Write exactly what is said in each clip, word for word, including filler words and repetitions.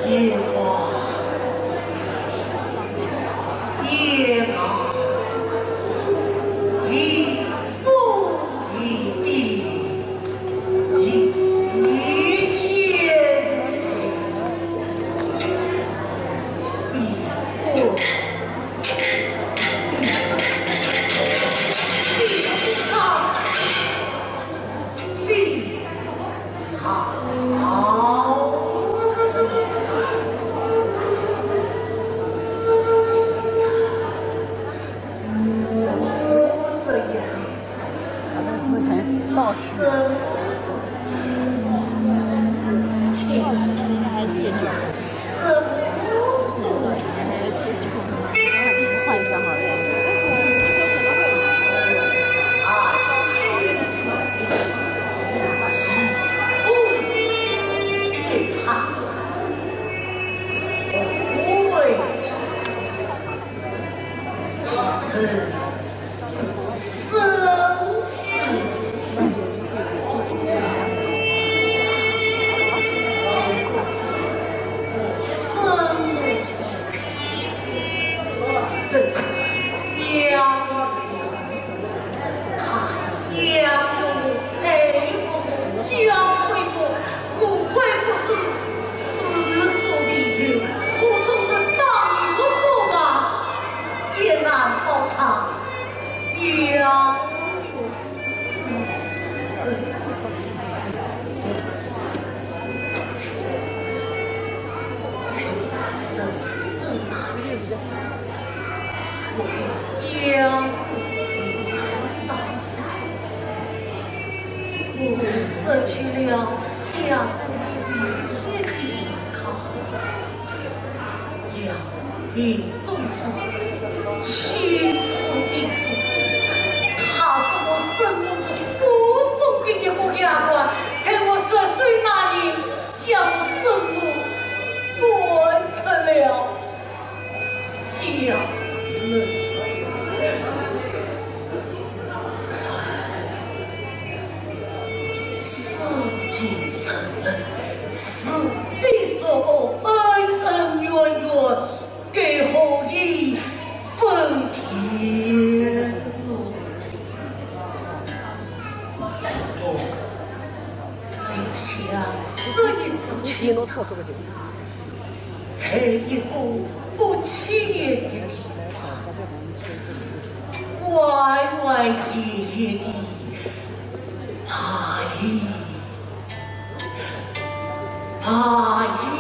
夜华，夜华，一峰一顶，一天。大爷，大爷。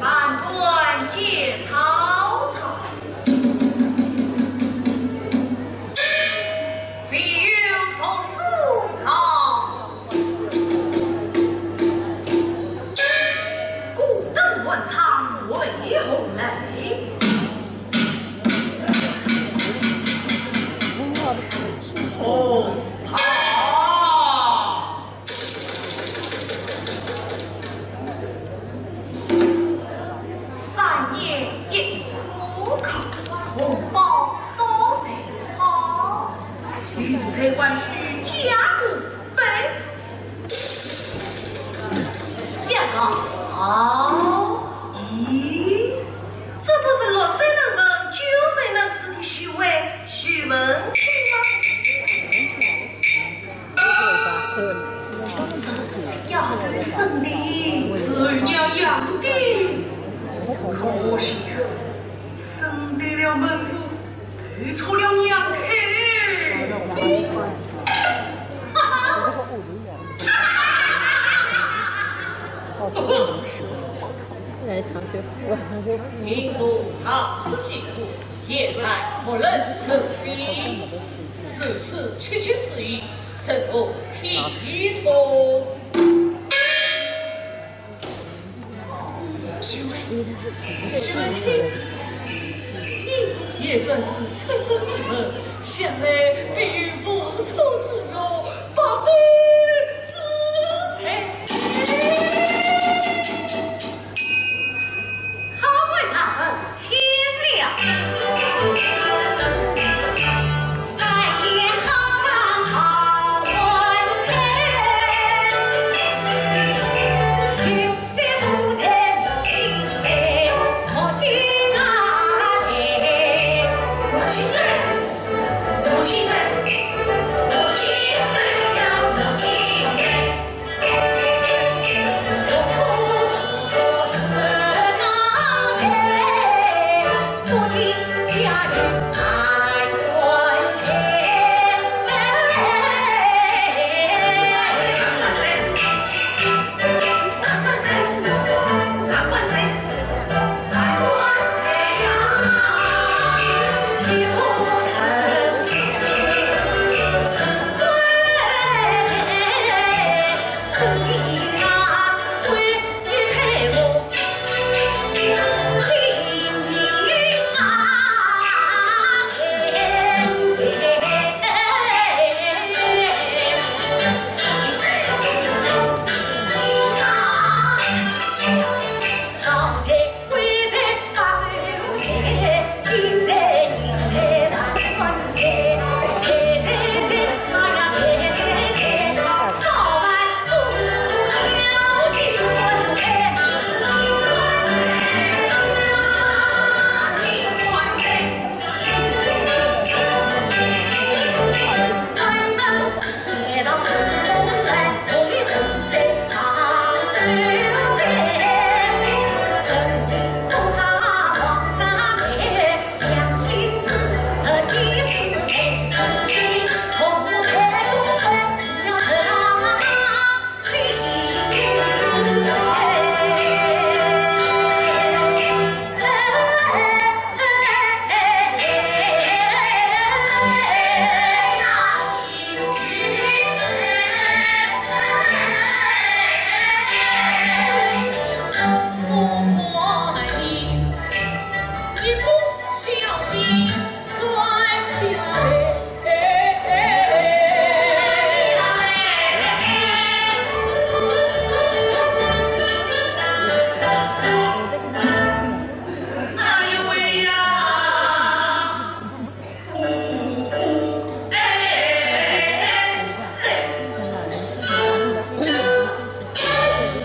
判官见曹操。 未有读书考。孤灯寒窗为何泪？哦，好。 三年一科考，红榜招梅花，秀才官许加过分。下考，咦，这不是六岁能文、九岁能诗的许温、许文卿吗？ 是娘养的，可惜生得了门户，配错了娘胎。来，抢些福，抢些福。民族常识几何，言谈不能成非。如此七七四义， 成何体统？许文卿，你也算是出身名门，想来此事有百对之才。考官大人，听了。三言堂上曹文泰，有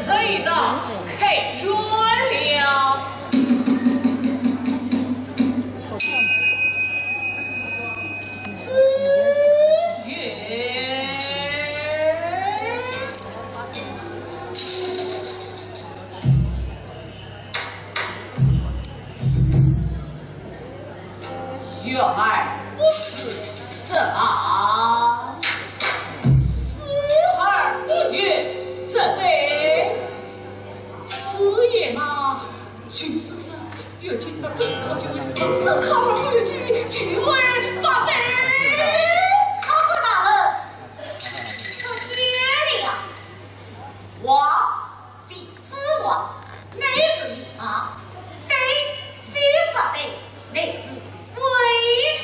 可以的，开卷了。子曰： 学而不思则罔，思而不学则殆。此言嘛，就是说，越经不思考就会死，思考而不越矩，就会发呆。考官大人，我见了。 王非死亡，乃是迷茫；呆非发呆，乃是鬼才。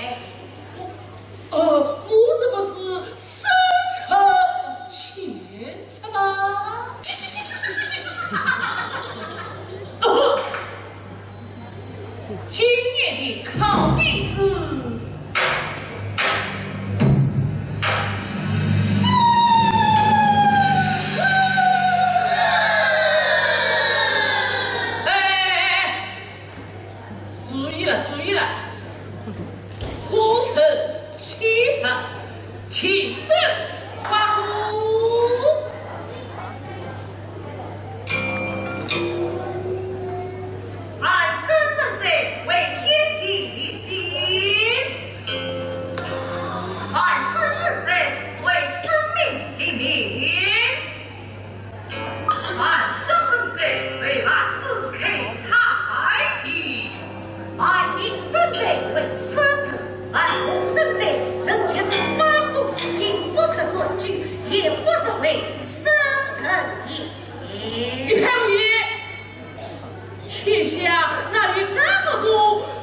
呃，我这不是深沉浅出吗？呃， 今年的考题是：哎，注意了，注意了，课程七十， 请准发布。安身立命者为天地立心，安身立命者为生民立命。 安身立命者为万世开太平，安民立命者为社稷，万民立命者能及时反躬自省，做出善举，也不失为圣人也。天下哪有那么多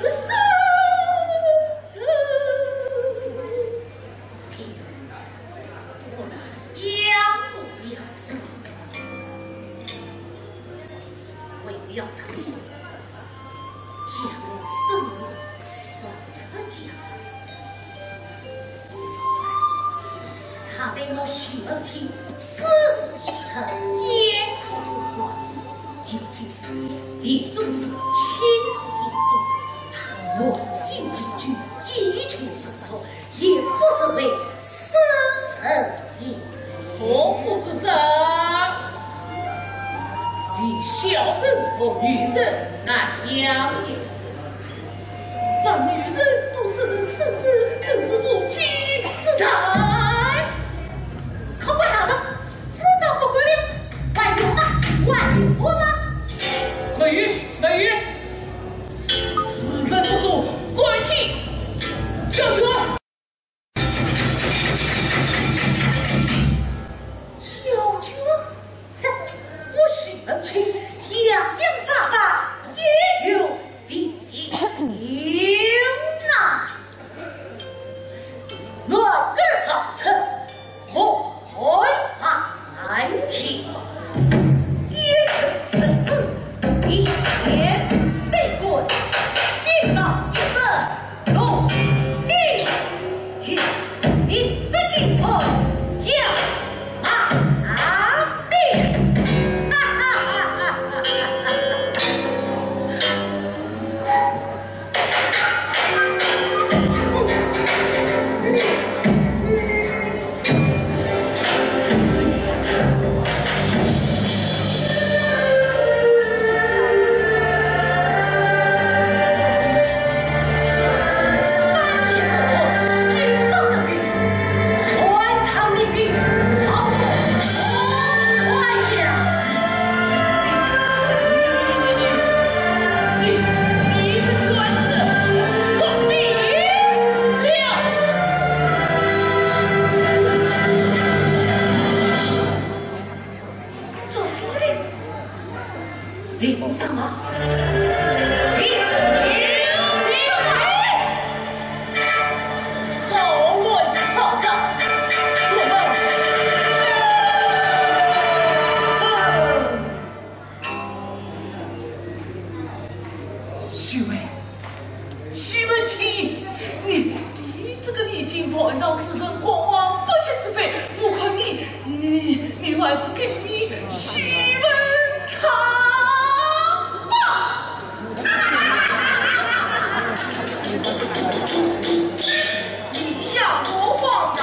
圣人？待我徐文卿四十几次，也不过有几次，李宗士亲口言中，他我心为君，一句所说，也不失为圣人也。何父之身？与小生和女人难养也。 把女人都视成圣旨，真是无稽之谈。客官大人，此状不敢了，还有吗？还有吗？没有，没有。时辰不多，赶紧交出。 小军，哼，我徐文卿洋洋洒洒也有危险呐。男儿好策，我犯难也。点头圣旨，一言三观，今朝一本 做夫的，凭什么？凭凭什么？少乱套话，住口！许巍， 许文卿，你，你这个离经叛道之人，国王不屑之辈，我看你，你，你，你，你还是给你许文昌吧。你想我荒唐，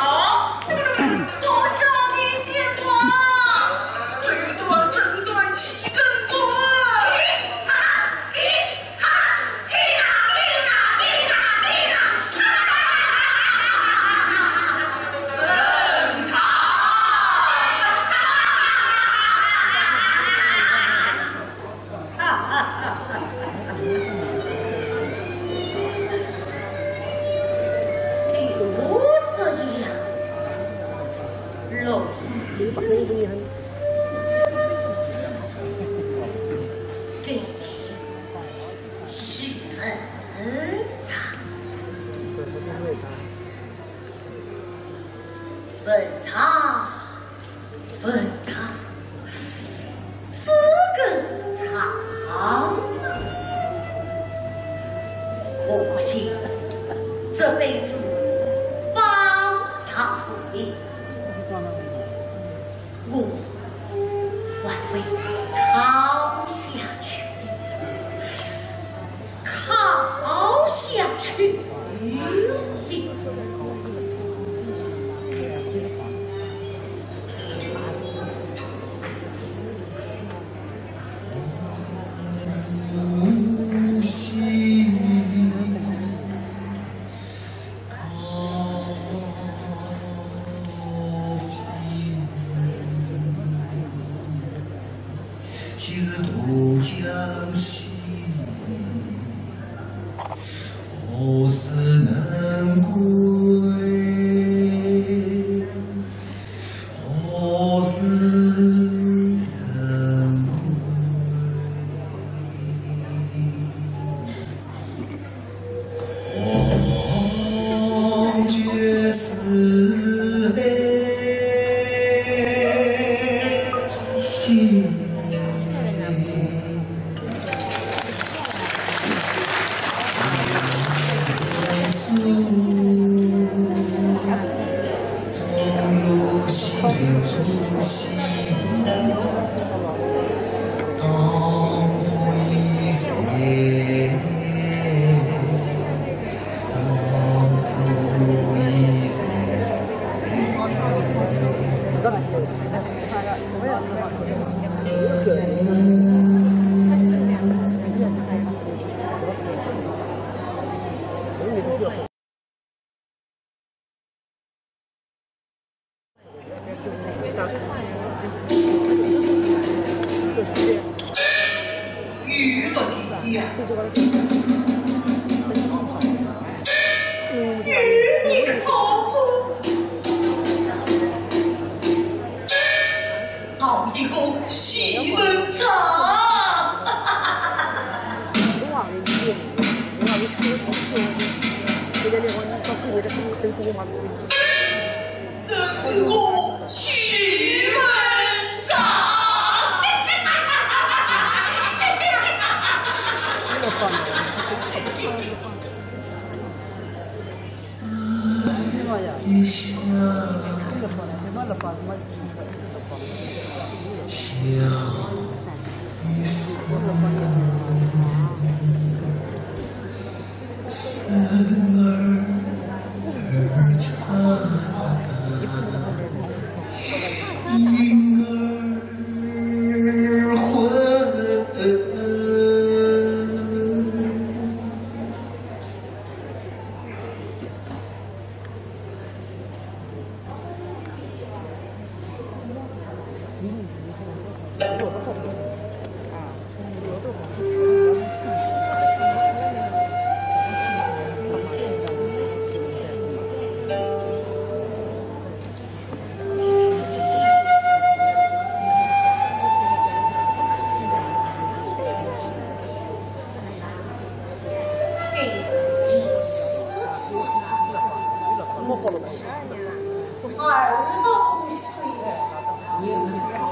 我笑你见光，手段手段起更多。 许文昌，文昌，文昌，这个昌。我信这辈子报上不了。 我还会考下去的，考下去的。昔日渡江心，何时能归？何时能归？ 黄觉寺的心。呀，与你同步。好一个西门子啊！ 真是个奇人哉！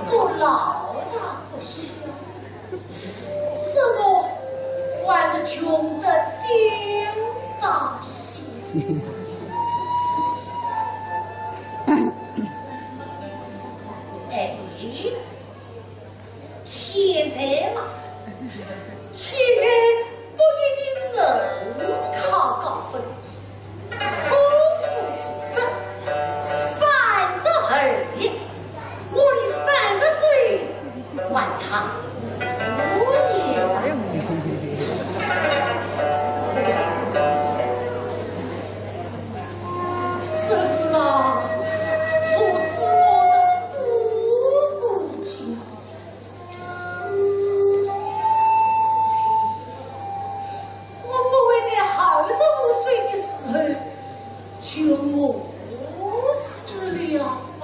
不老大不小，怎么还是穷得叮当响？哎，现在嘛，现在不一定能考高分。 孔夫子说，三十而立，我的三十岁还长远。这是嘛，独自我的不不及。 我不会在二十五岁的时候就饿死了吧？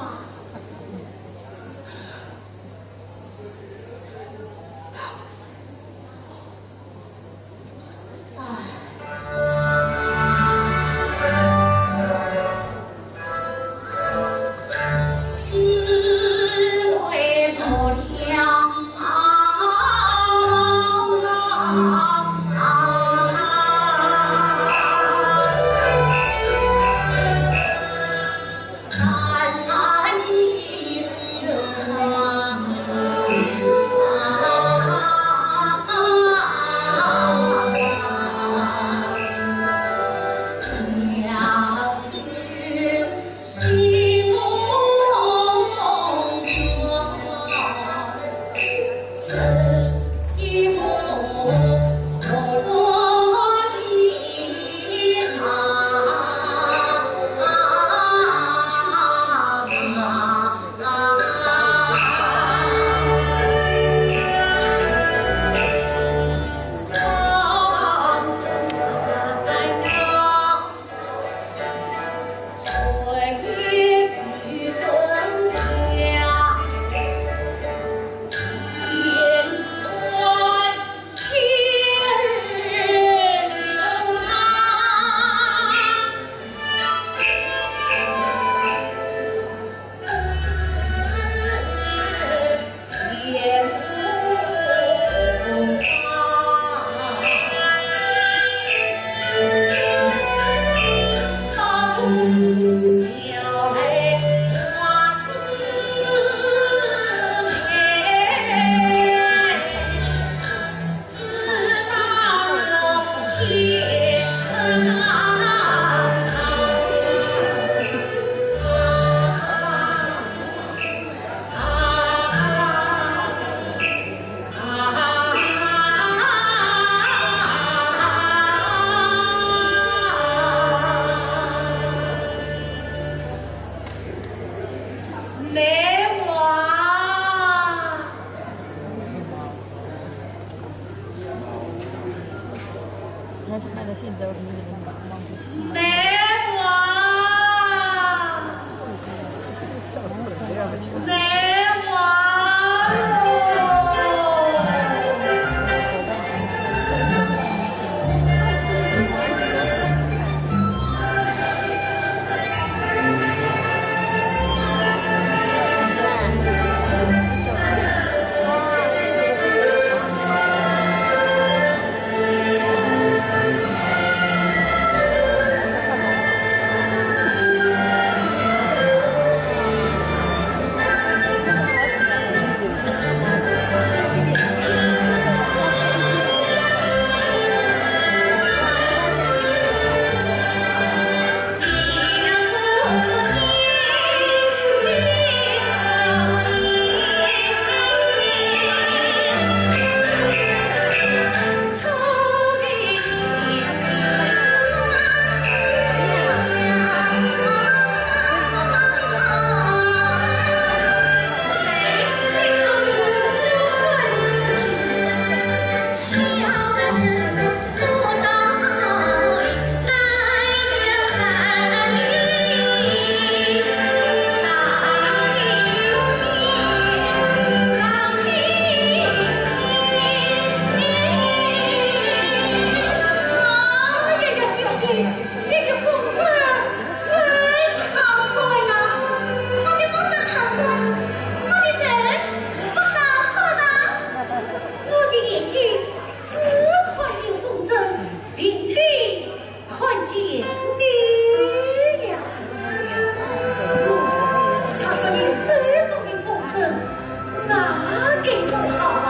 唉。没完，没完喽。我的眼睛只看见风筝，并非看见你呀。我想说你手中的风筝，那该多好啊！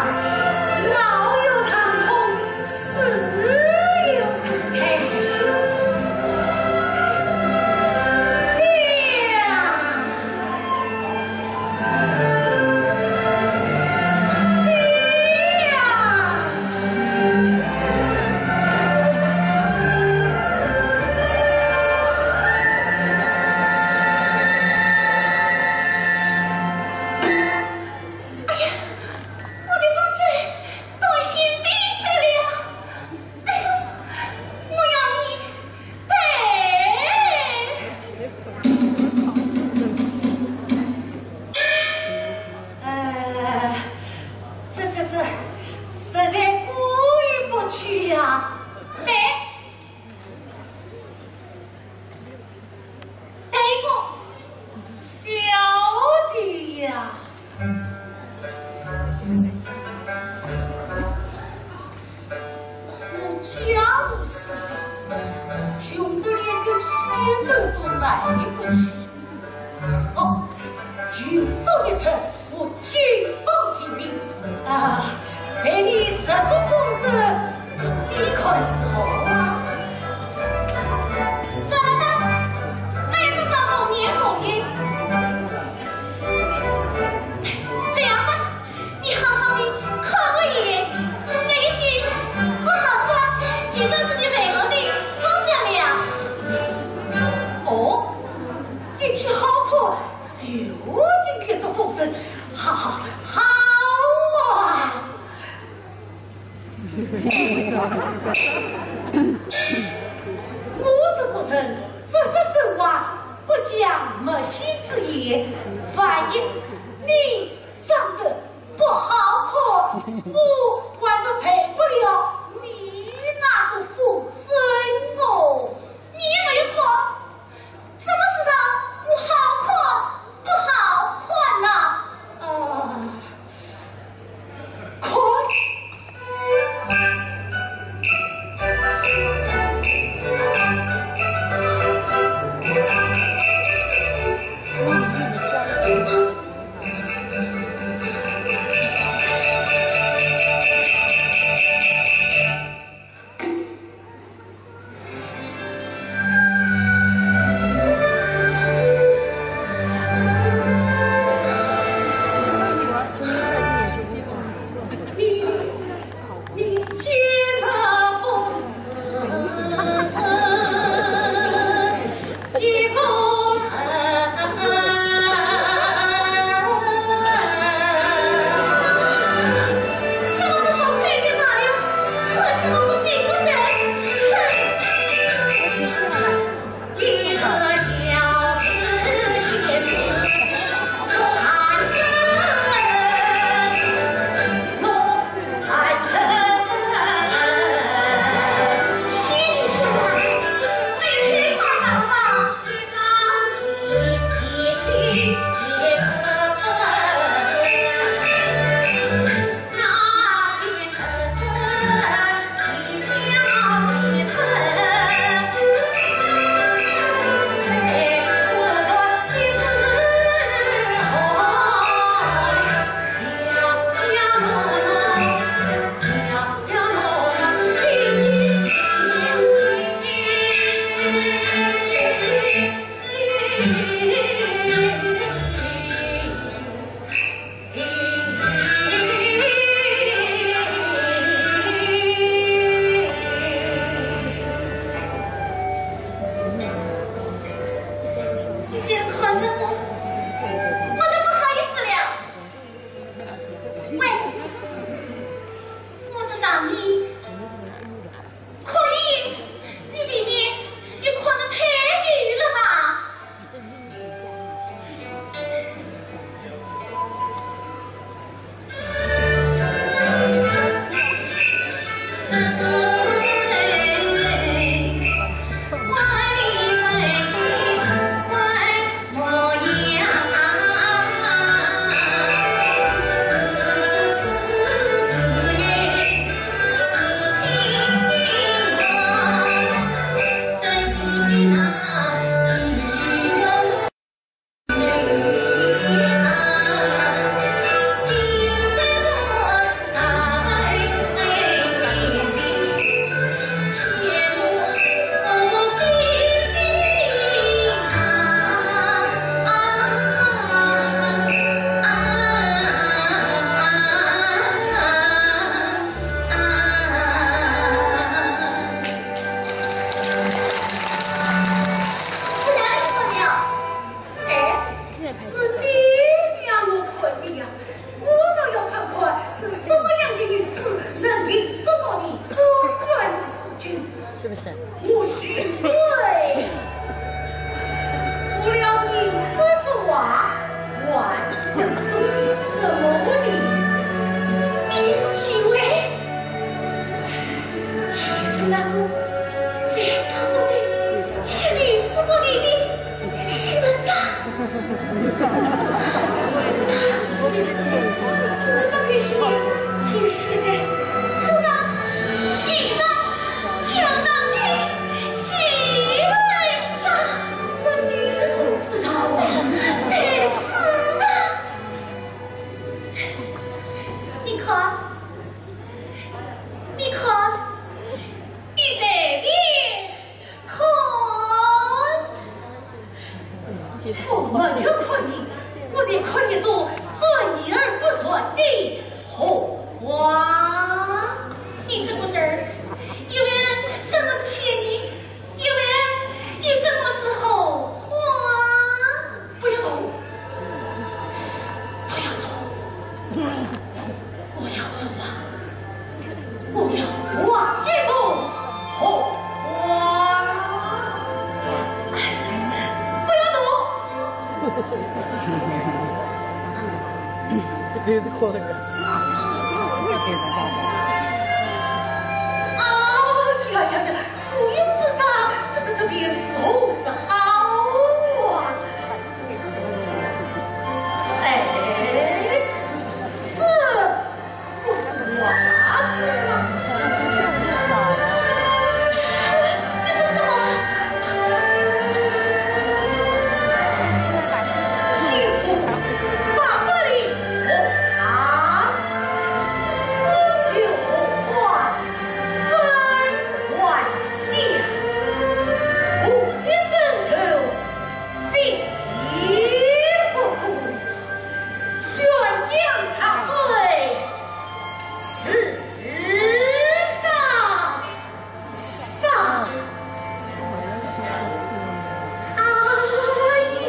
老有长空，少有失彩。飞呀！ 哎呀，我的风筝断线飞走了！哎呦，我要你赔！呃，这，这，这，实在过意不去呀。赔！ 哎呦，小姐呀，我家无私宝，穷得连根线头都买不起。哦，云浮一层， 我金榜题名啊，赔你十个风筝，你看如何啊？算了吧，那也是当好年好运。这样吧，你好好地看我一眼，说一句“不好看”，就算是你赔我的风筝了。哦，一句“好看”， 就定这只风筝，好，好，好啊！我这个人只说真话，不讲墨戏之言。万一你长得不好看，我还是赔不了你那个风筝哦。你也没有错。 怎么知道我好看不好看呢？啊，看！能做些什么呢？你就是虚伪，就是那个最看不得、天理是不理的 是个渣。他是的是，是那个黑心的，就是在树上、地上、墙上的西门渣。真的是不知道啊，真是啊！你看，你看，你随便 看，我没有看你，我在看一朵转眼而不转的荷花。你这个人儿，有人什么是仙女，有人你什么是荷花。 不要动！不要动！我要做啊！我要做啊！一朵荷花！不要动！这个是可能的。啊呀呀呀！ 浮云之上，这个这边如何是好啊？哎，这不是袜子吗？嘘，你说什么？西湖八百里荷塘，风流荷花 万万岁，无天神咒，非也不可。鸳鸯踏水，是啥啥？哎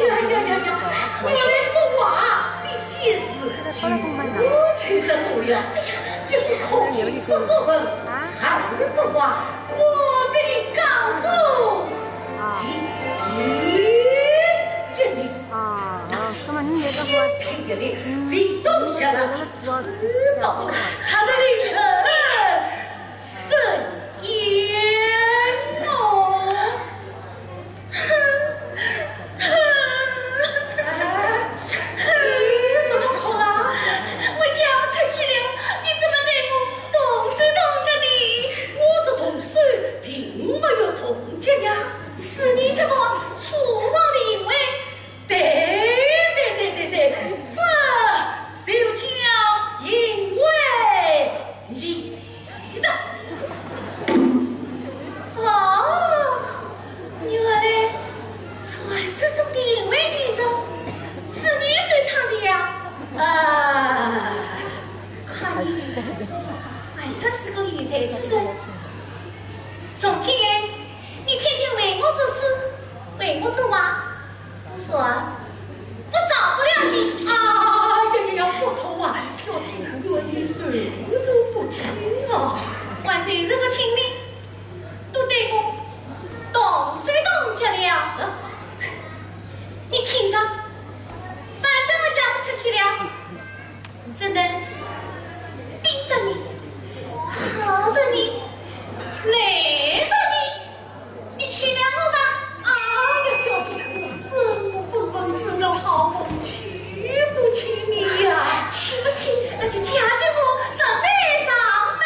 呀呀呀呀！我来做啊，必须是有趣的多呀。哎呀，就是空气不足问，还不啊。 我被你告诉，啊。第一，这里啊，那是那么你那个千篇一律，嗯，非同小可的珠宝，那个珠宝，他的灵魂深渊哦。 哼，哼，你怎么哭了？我嫁不出去了，你怎么对我动手动脚的？我这动手并没有动脚呀，是你这个粗暴的行为。对，对，对，对，对，这就叫行为 艺术。哦，原来传说中的行为艺术是你收藏的呀？啊，看你还算是个有才之人。从今你天天为我作诗，为我作画， 我说，我少不了你。哎呀呀呀，不妥啊！小姐，我与你授受不亲啊。还谁是不亲呢？都对我动手动脚了。你听着，反正我嫁不出去了，只能盯着你，好着你，累着你。 你娶了我吧。哎呀，小姐，我身无分文，只能好不娶不娶你呀。娶不娶，那就嫁给我，实在上门。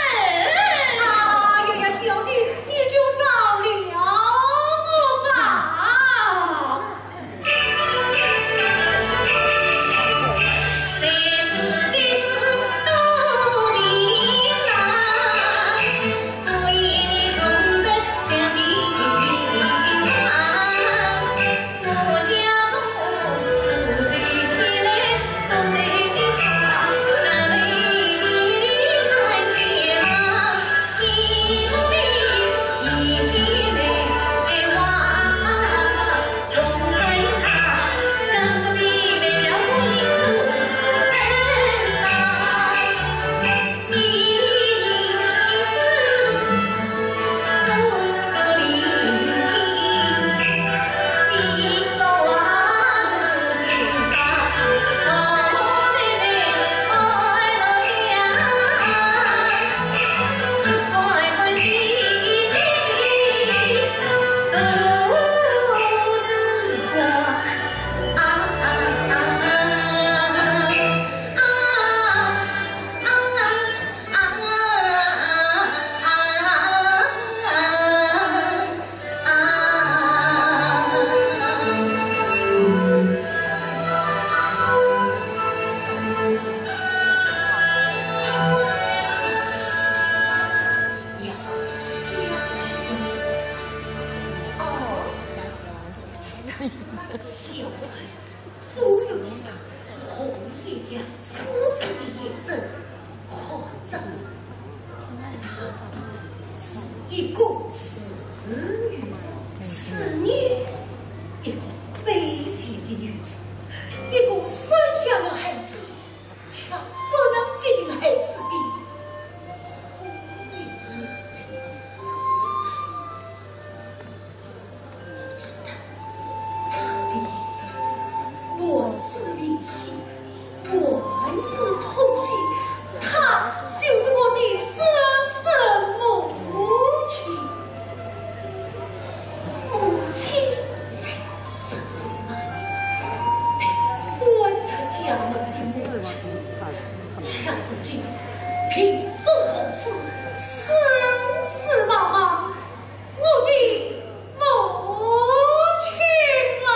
小生朱月楼上红叶呀，痴痴的眼神看着你。她是一个侍女，侍女，一个卑贱的女子，一个生下了孩子，却不能接近孩子的苦命。 她的眼神里满是怜惜，满是痛惜。她就是我的生身母亲。母亲在深山那里，被赶出家门的母亲，却如今贫困无处，生死茫茫。 我的母亲啊！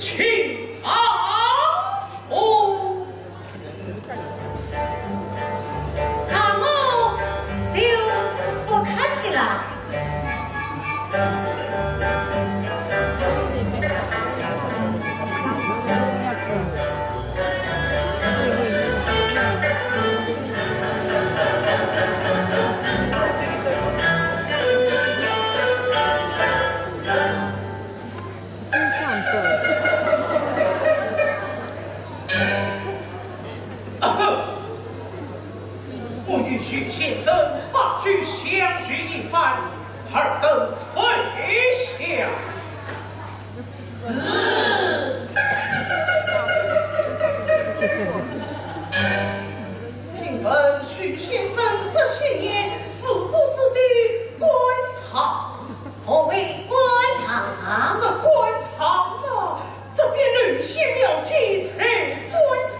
请上座。那我就不客气了。真像这。我与许先生把酒相叙一番，尔等退下。是。请问许先生这些年是不是的官场？ 何谓官场？这官场嘛，这边刘县庙街才官场，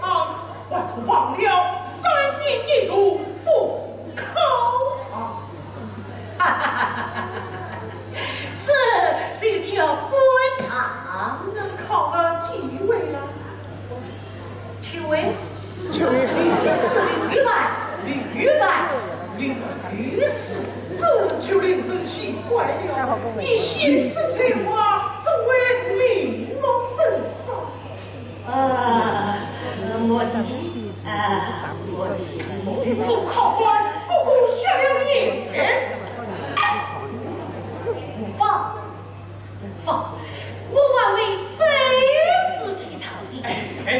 还不忘了三年一度奉考场。这就叫官场。考了几回了？ 七回。七回。六回，六回，六回，这就令人奇怪了。你先生才华，怎会名落孙山？呃，我的，呃，我的，我的主考官不过瞎了眼。无妨， 放，我还未正式提倡的。哎，哎，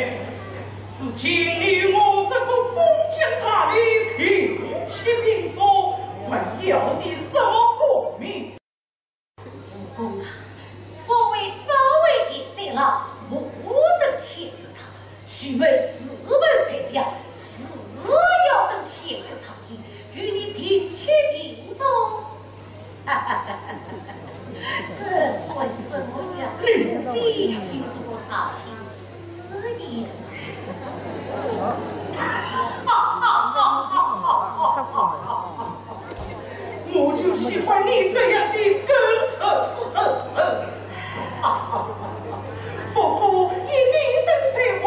如今你与我这个封建大礼平起平坐，还要的什么功名？武功啊，所谓朝为田三老，莫等天子堂。 许某自问才调，是要等天子堂的，与你平起平坐。这算什么呀？并非是个绍兴师爷。我就喜欢你这样的耿直之人。不过以你等才华，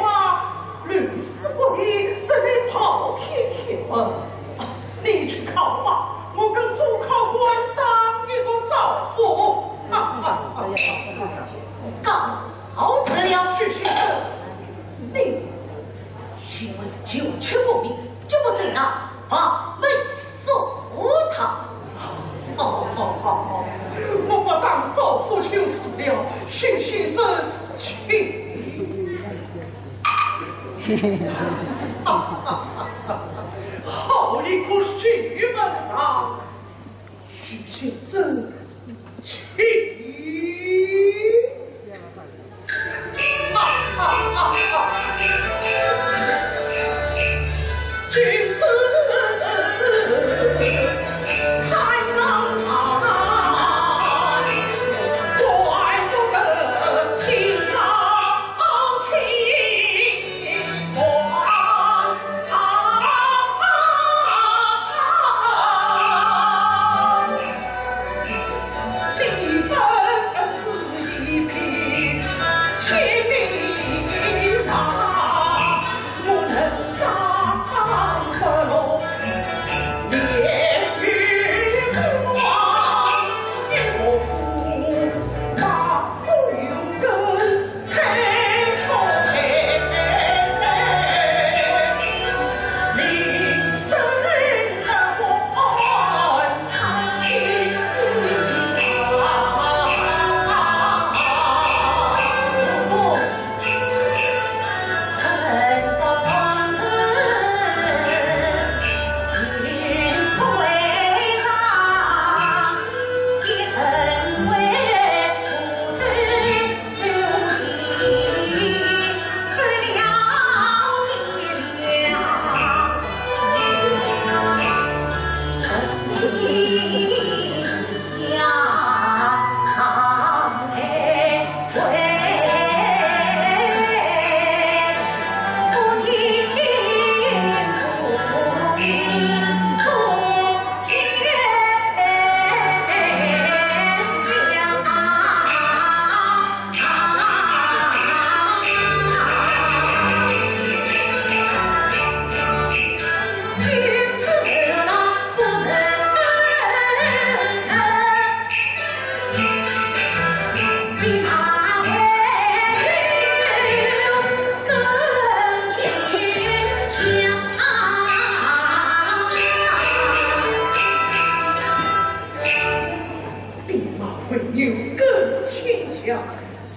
律师不力，只能跑天天问。你去考吧，我跟主考官打一个招呼。告，告辞了。许先生，你 请问九曲无名，怎么在那旁门左道？好，好，好，好，我不打招呼就是了，许先生，请。好一个许文章，许先生，请。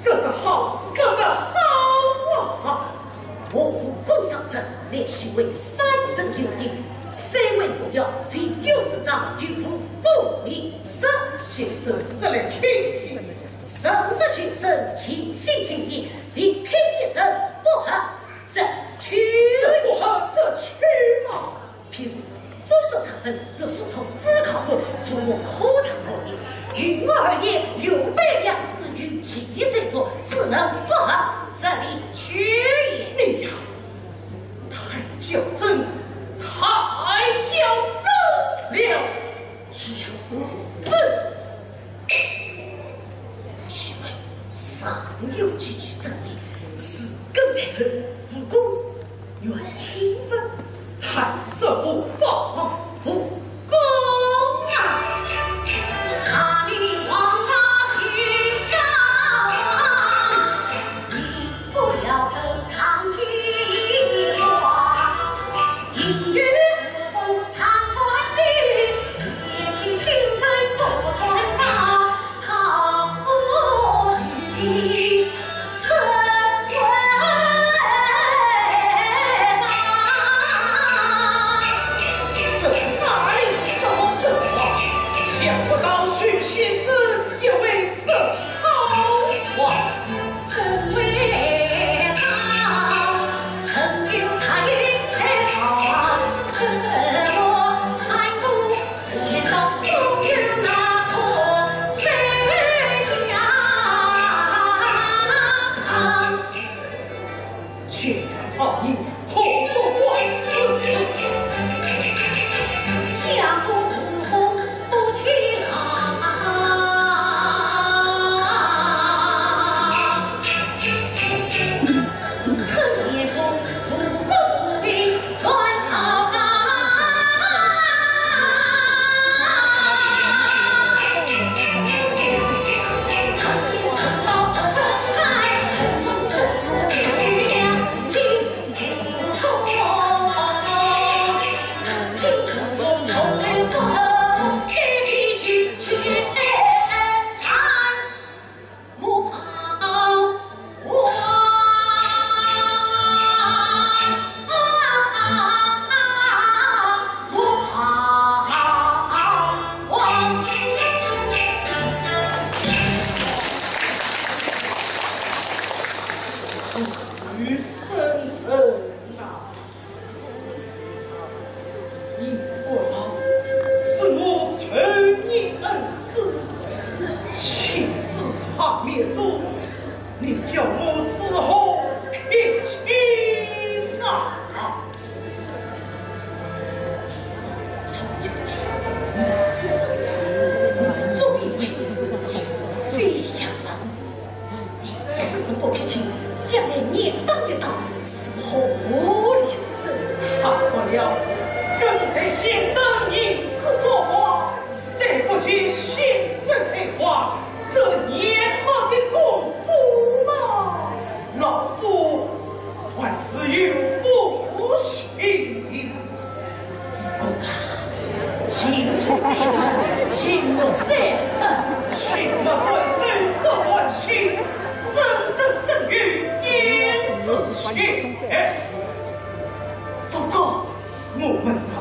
说得好，说得好啊！我武功上乘，乃须为三生有益，虽为不要，非有师长，有负功名。是，先生，说来听听。人若求生，尽心尽意，唯品其人，不合则去。这不合则去嘛。 譬如中都大人，读书通知考官，从我科场而言，于我而言，有备良师，于其谁说，只能不合则离去也。你呀，太较真，太较真了。较真。 许配尚有几句真言，是根在后，武功远听闻。太师傅放，武功啊！大明王朝今朝，民不聊生常记挂。 这哪里是什么真话？想不到许仙是一位神话。 见好你，何足挂齿？ 你不老，是我受你恩师，青史上面中，你叫我如何撇清啊？作为为，你是飞扬的。 你此时不撇清，将来严打一打，如何立身？大不了，跟随先生吟诗作画，虽不及先生才华，这年老的功夫嘛，老夫还是有福气。 武功啊，行不在上，行不在下。行不在上，不算行，身正正于言之前。武功，我们啊，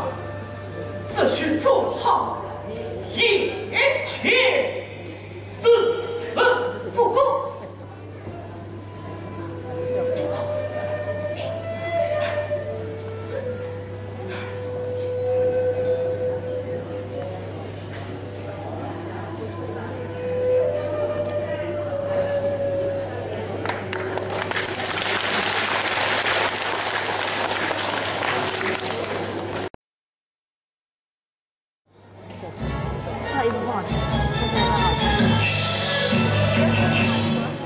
只需做好眼前事。武功。 不好意思，不好意思。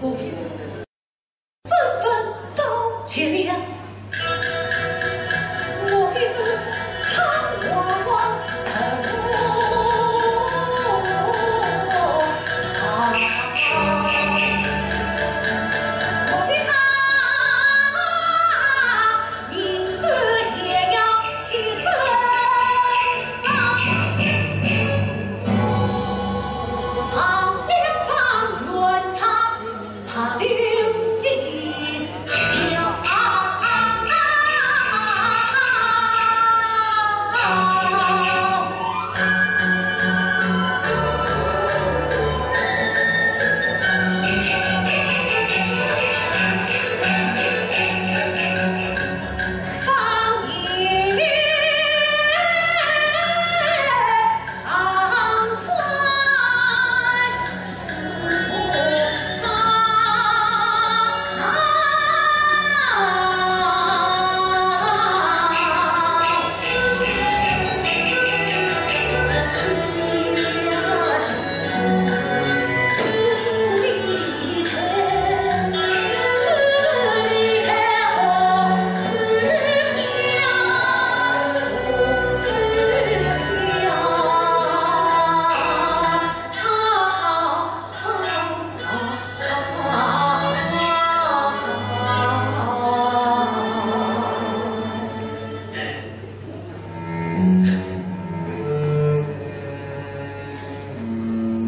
莫非是纷纷遭劫了？莫非是仓皇逃亡？莫非他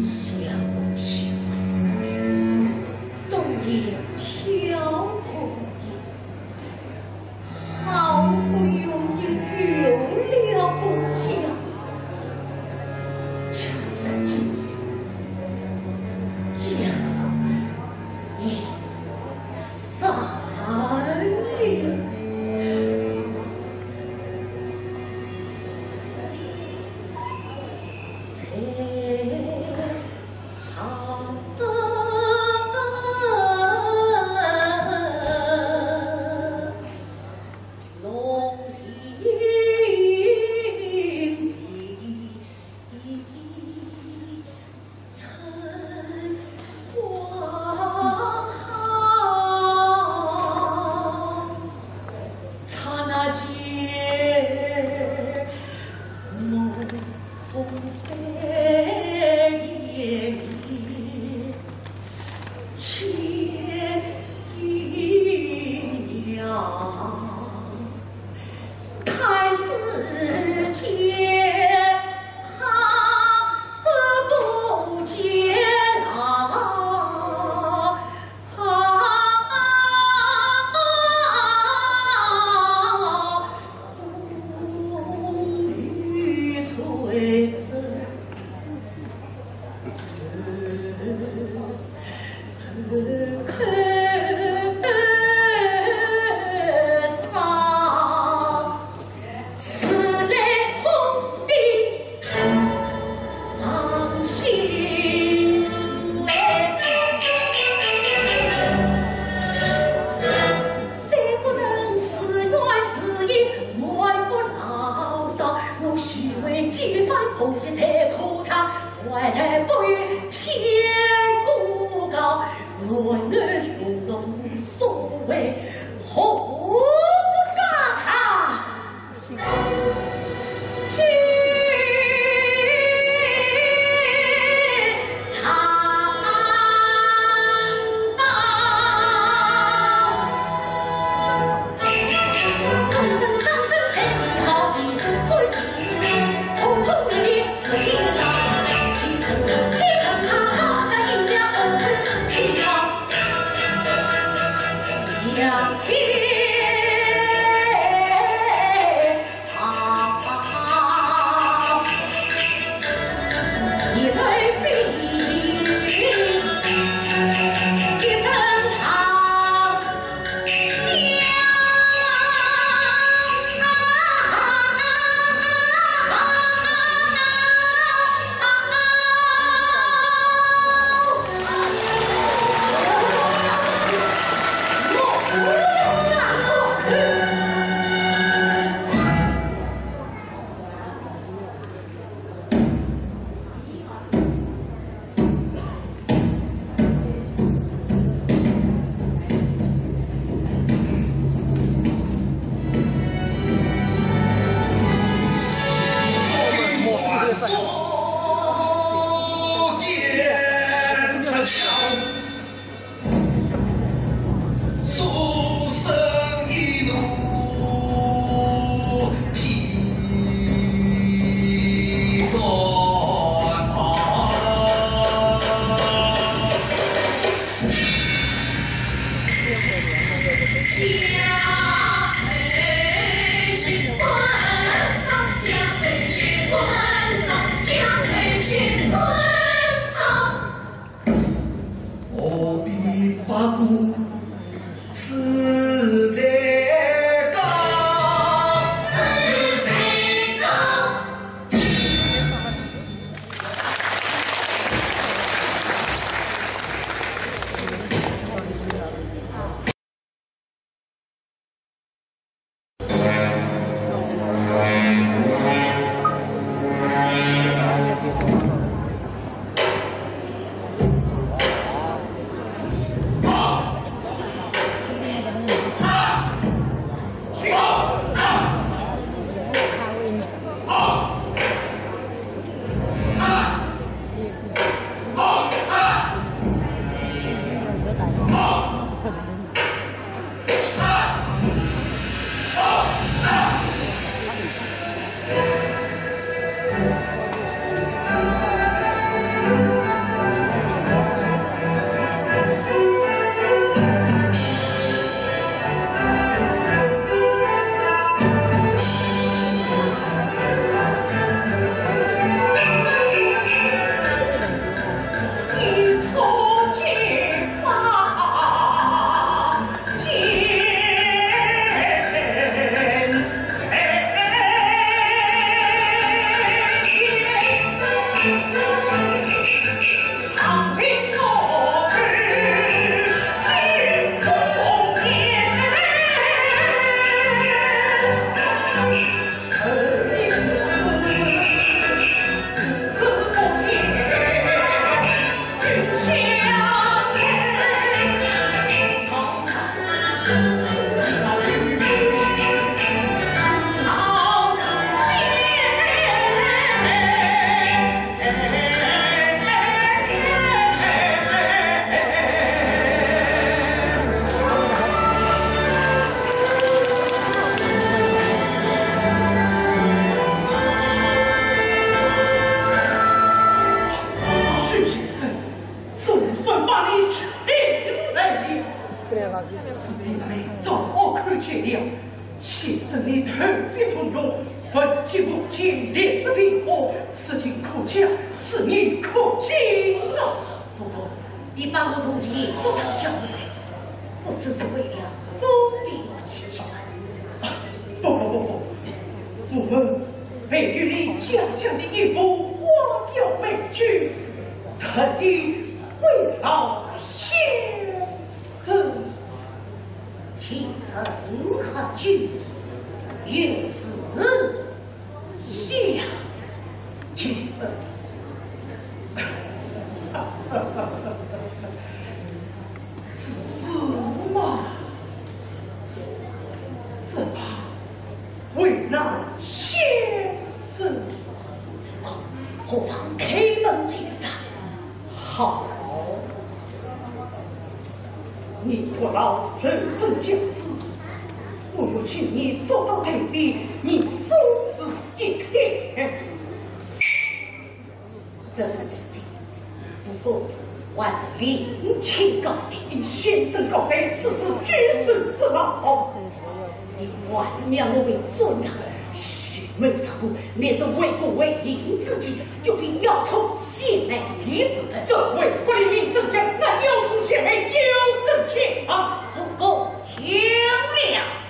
小小的，都已漂泊，好不容易有了个家，却是今天家也散了。别重用，文纪武奸，历史平和，此情可嘉，此意可敬啊！不过，你把我从严府上叫回来，不知是为了公平起见。不不不不，我们为与你家乡的一幅花雕美句，特地慰劳先生。 其人何居？有事相求。此事嘛，只怕为难先生。何妨开门见山。 好，你不劳受人家之苦，我愿请你做到台边，你舒适一天。这种事情，不过还是另请高明。先生告罪，此事举手之劳。你还是让我为尊上，许 没错，你是为国为民之计，就非要从前来立志的。这为国立民之计，那要从前来有证据啊！主公听了。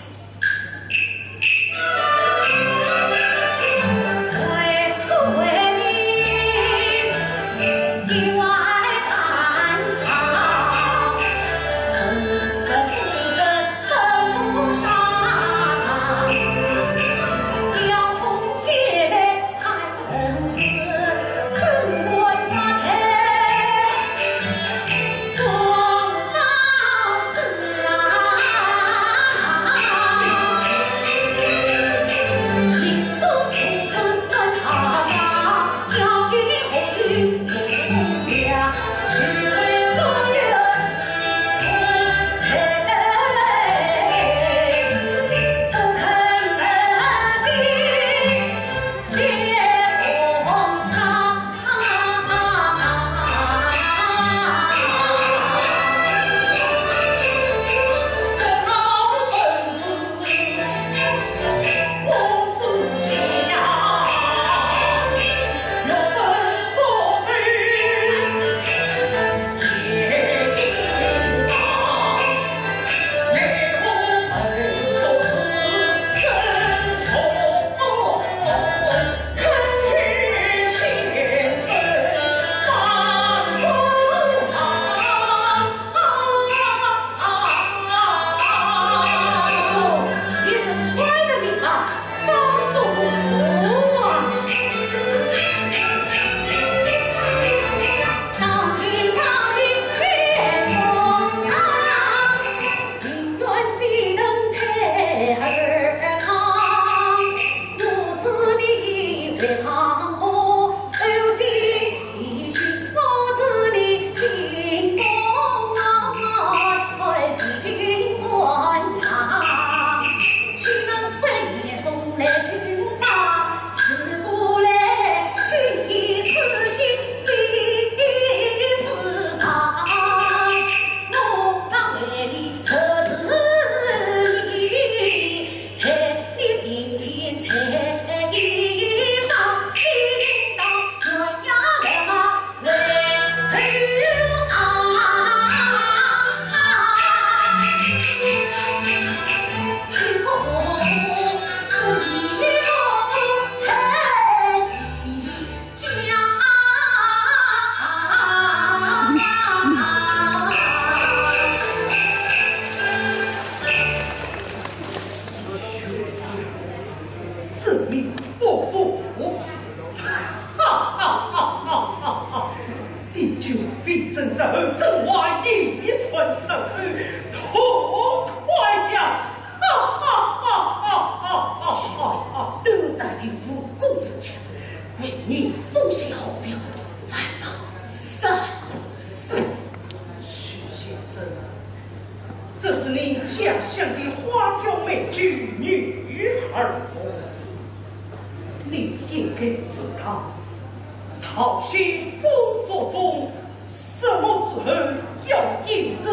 这命不服。哈哈哈哈哈哈！地久非争，日后争话一传十口，痛快呀！哈哈哈哈哈哈哈！都带你武功之强，为你松些好表，万望三思。许先生， 这是你家乡的花雕美句女儿红。你应该知道，朝鲜风俗中，什么时候要印这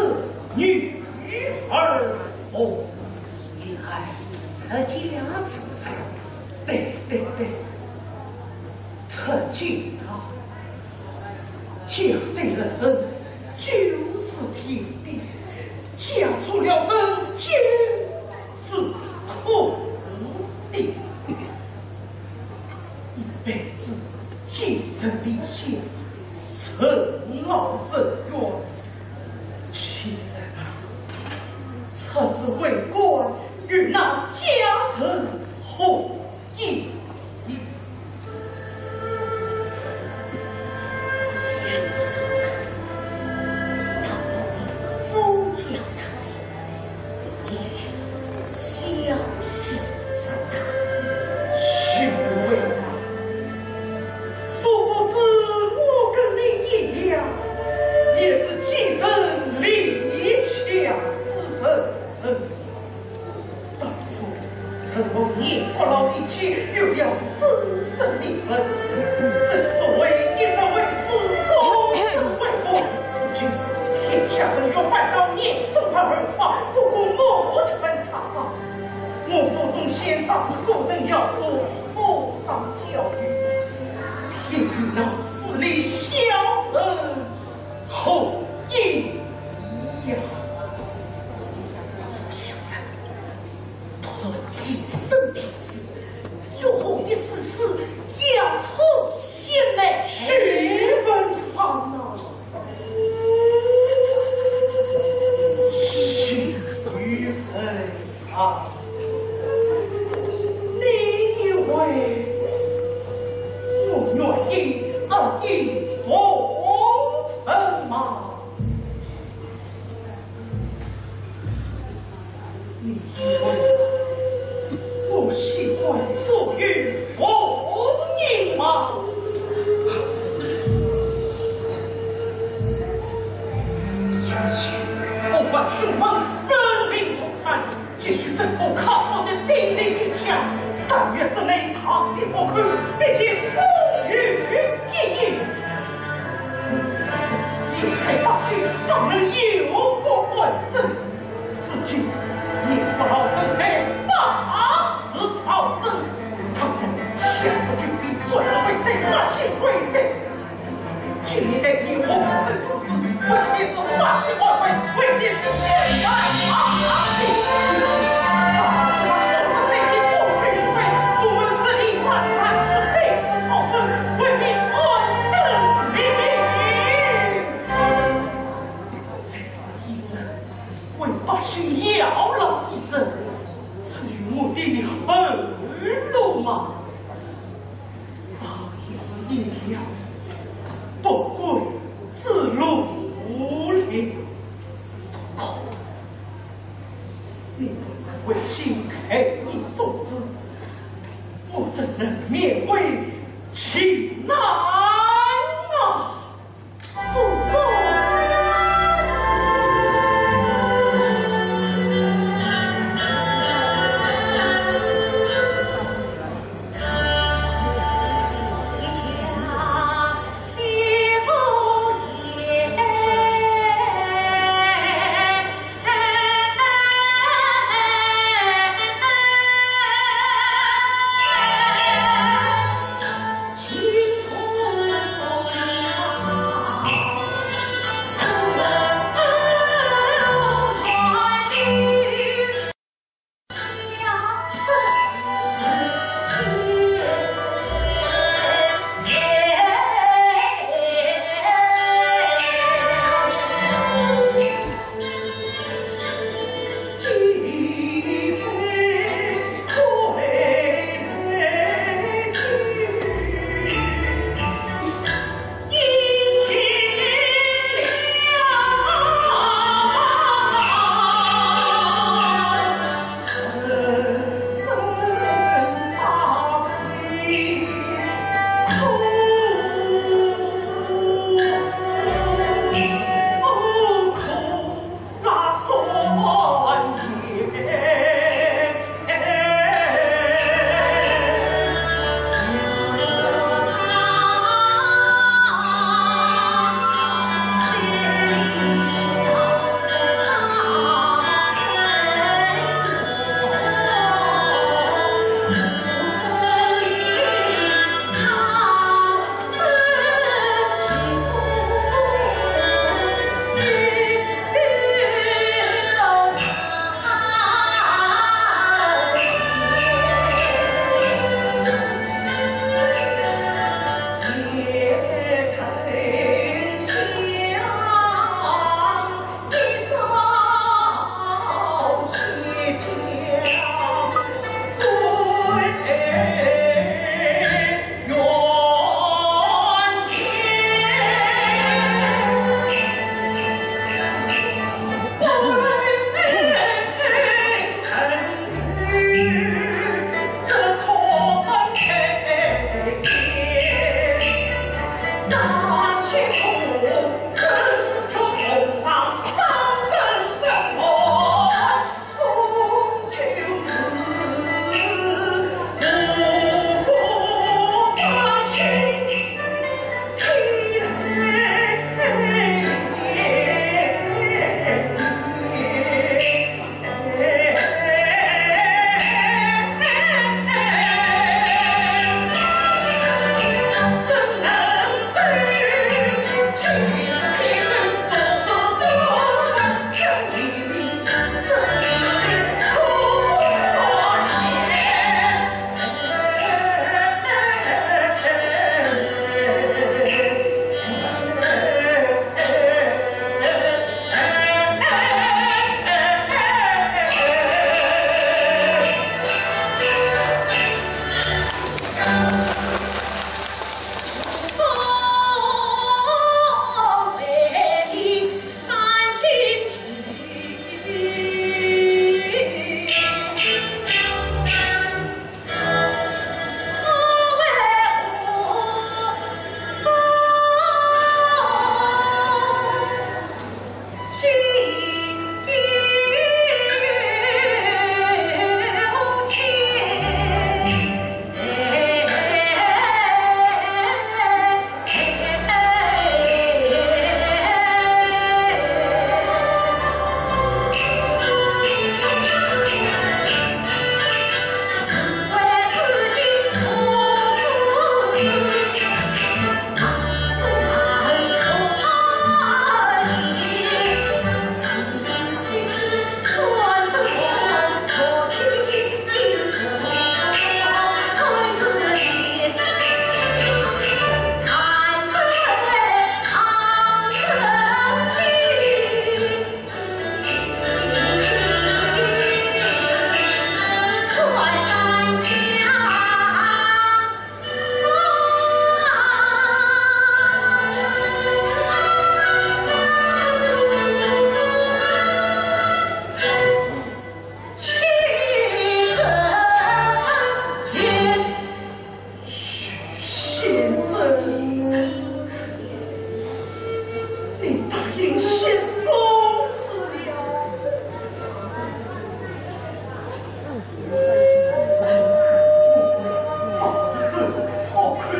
女儿红？你儿子呃，家主人。对，对，对，出嫁了，嫁对了人就是天地，嫁错了人就是苦的。一辈子寄人篱下，任劳任怨， 其实啊，出仕为官，与那家人何异？想着他，他不比封疆大人也小小之大。是为啊， 殊不知我跟你一样，也是寄人篱下之人。当初承蒙年过老的妻，有了书生名分。正所谓一日为师，终身为父。如今天下人要拜倒，严嵩而而法，个个摩拳擦掌。 我腹中鲜杀是个人要做和尚教育，偏与那势利小人何异呀？我不想着，突然寄生天子，又何必如此要错心呢？许文昌啊， 许文昌，你以为我愿意阿谀奉承吗？ 你以为我喜欢左右逢迎吗？如今我还胸闷，生灵涂炭，急需挣脱抗暴的兵临军下。三月之内，倘若不去，必将风雨一役。离开巴西，方能有个安身。 如今年过老身在把持朝政，倘若想不出兵，总是为贼，百姓为贼。今日待你我不生生死，为的是百姓安危，为的是江山安康。朝堂之上，我是谁？请不准为我们是一团，是被子草绳，为民安身立命。 这样一人，为百姓效劳一人，至于我的后路嘛，早已是一条不归之路了。不过，你不能违心，太易送之，我怎能勉为其难啊？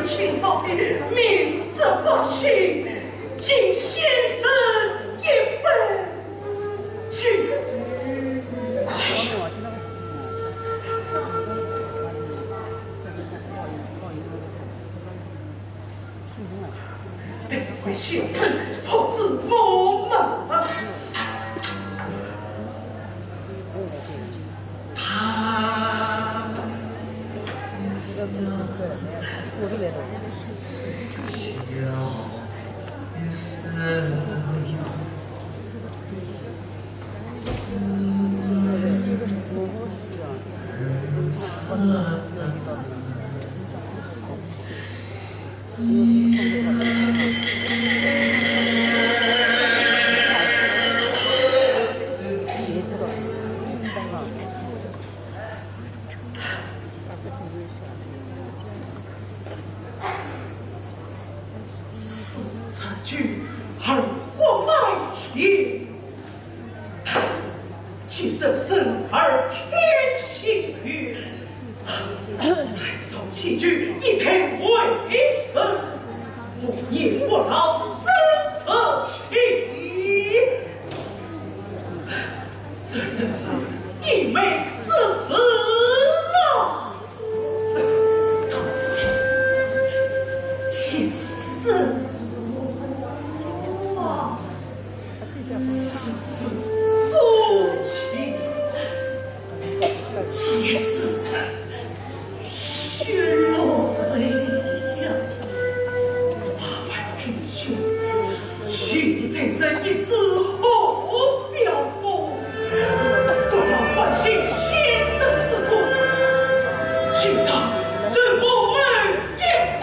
清爽的明哲百姓，敬先生一杯。快！待我先生，托住我们。 他此茶酒，而我买也。 既得生而天喜悦，三朝饯酒，一代为师，五年不老生死期。这真是溢美之词啊！ 气死我！世事无情，气死血落泪呀！八万英雄， 尽在这一枝红标中，不要唤醒先生之痛，今朝任我们一拜。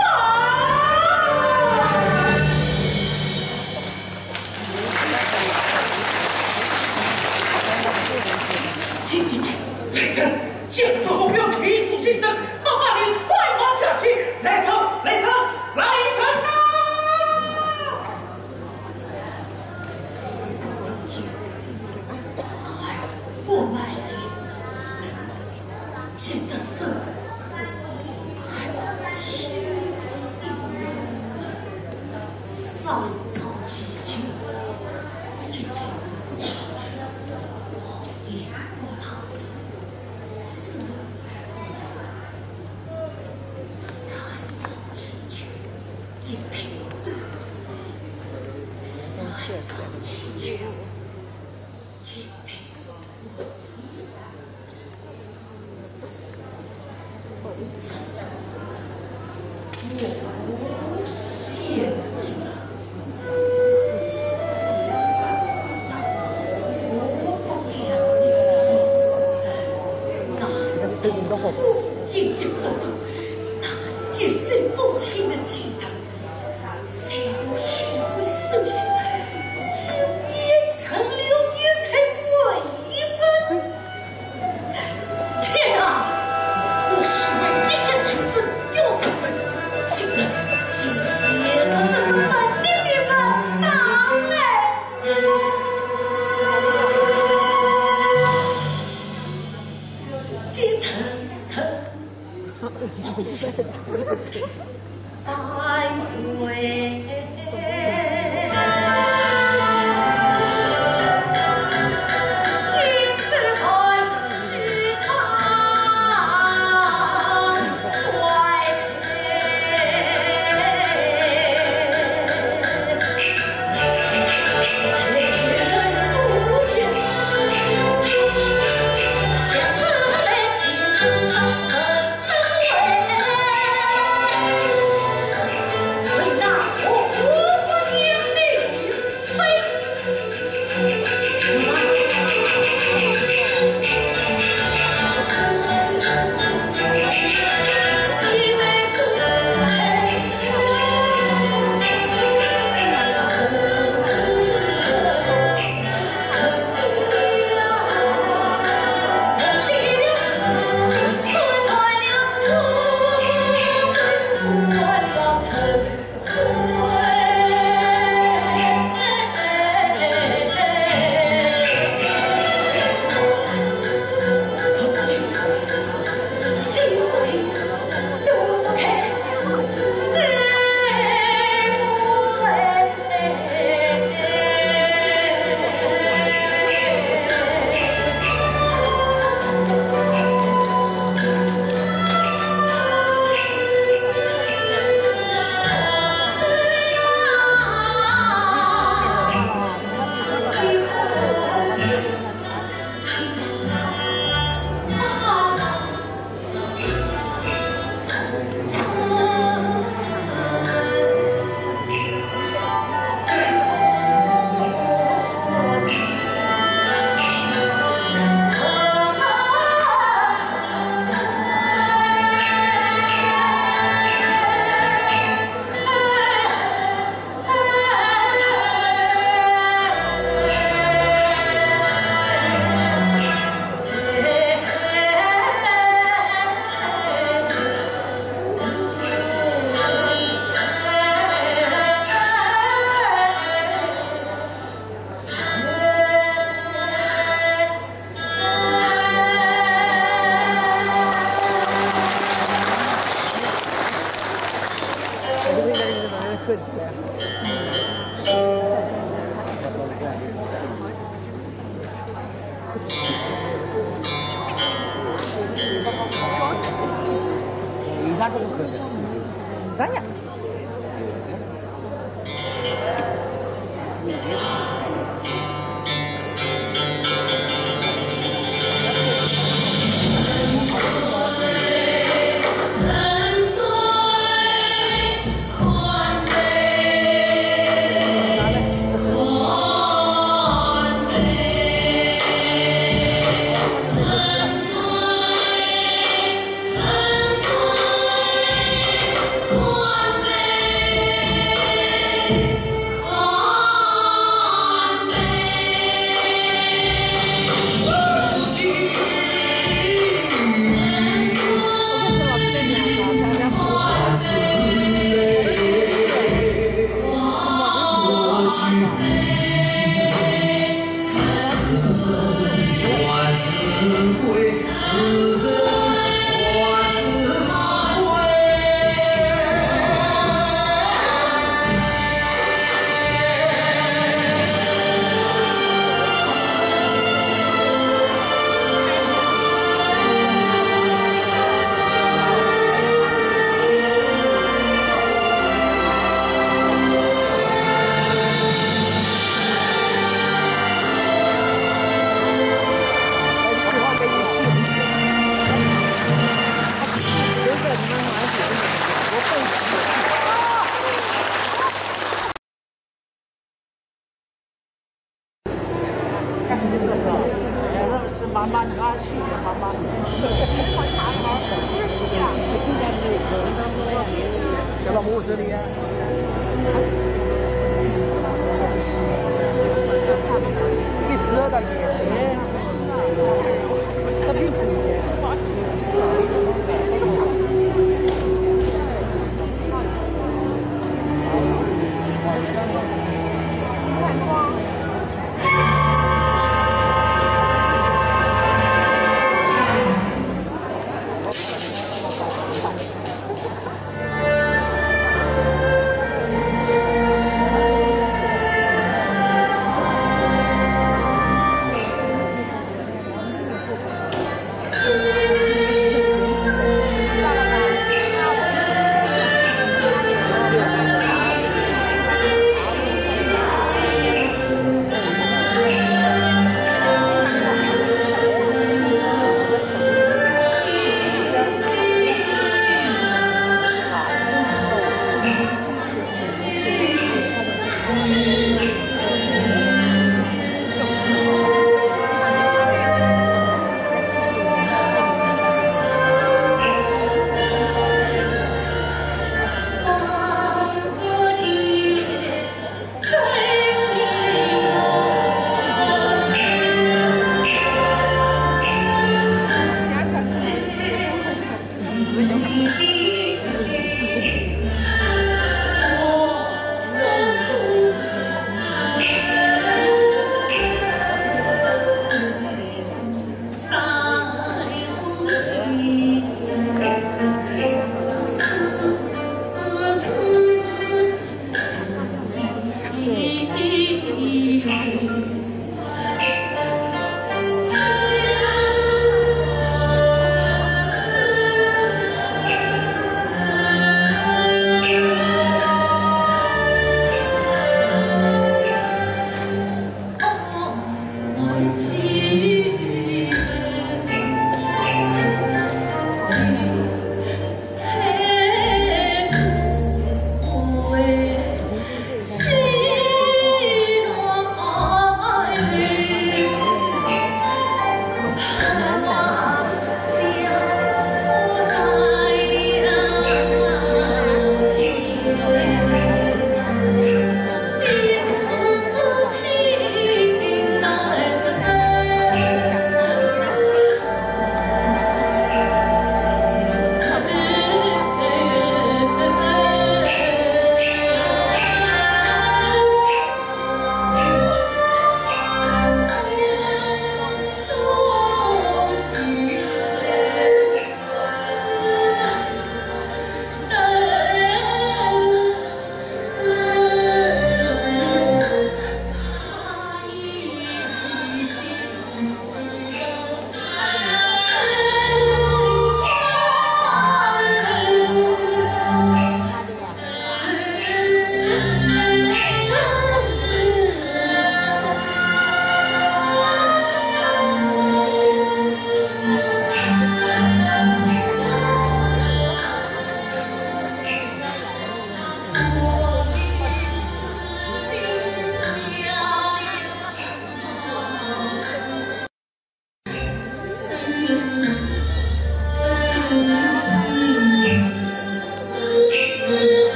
请一请，来人，将此红标提出京城，马上快马加急，来人，来人，来人啊！ 我们只得生，三朝饯酒，一定也不能。 天哪！我许配一向求真，就是罪。现在，请先生这个百姓的份上来。一层层。有啥个不可能？啥呀？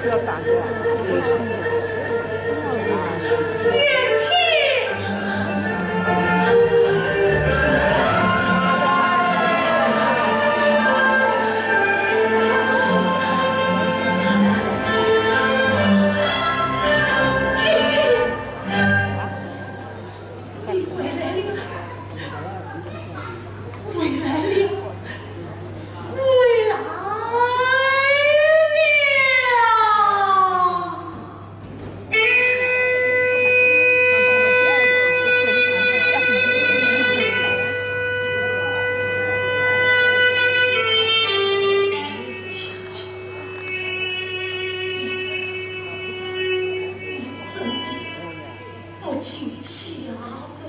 你回来了，回来了，回来了。你真的 不进家门。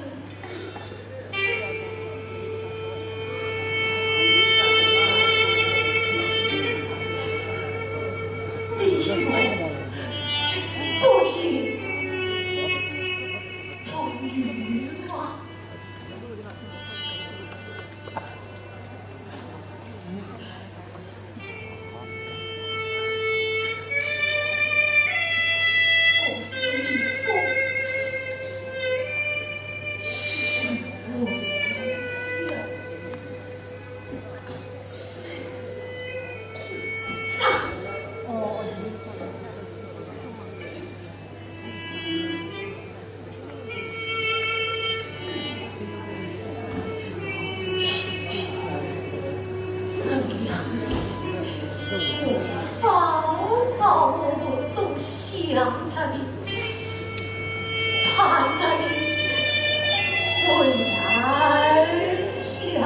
你我不言不语啊。 我早早我们都想着你，盼着你回来呀。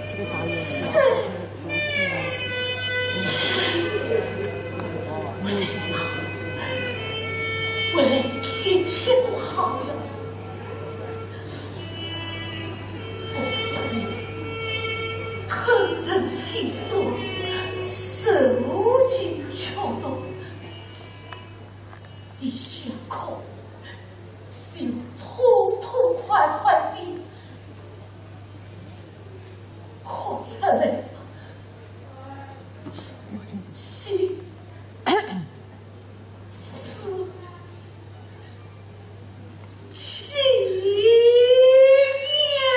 这个法院。 我来就好，我来一切都好了。我这里吞忍心酸，受尽屈辱，一想哭，就痛痛快快地 哭出来吧。心，心，心呀！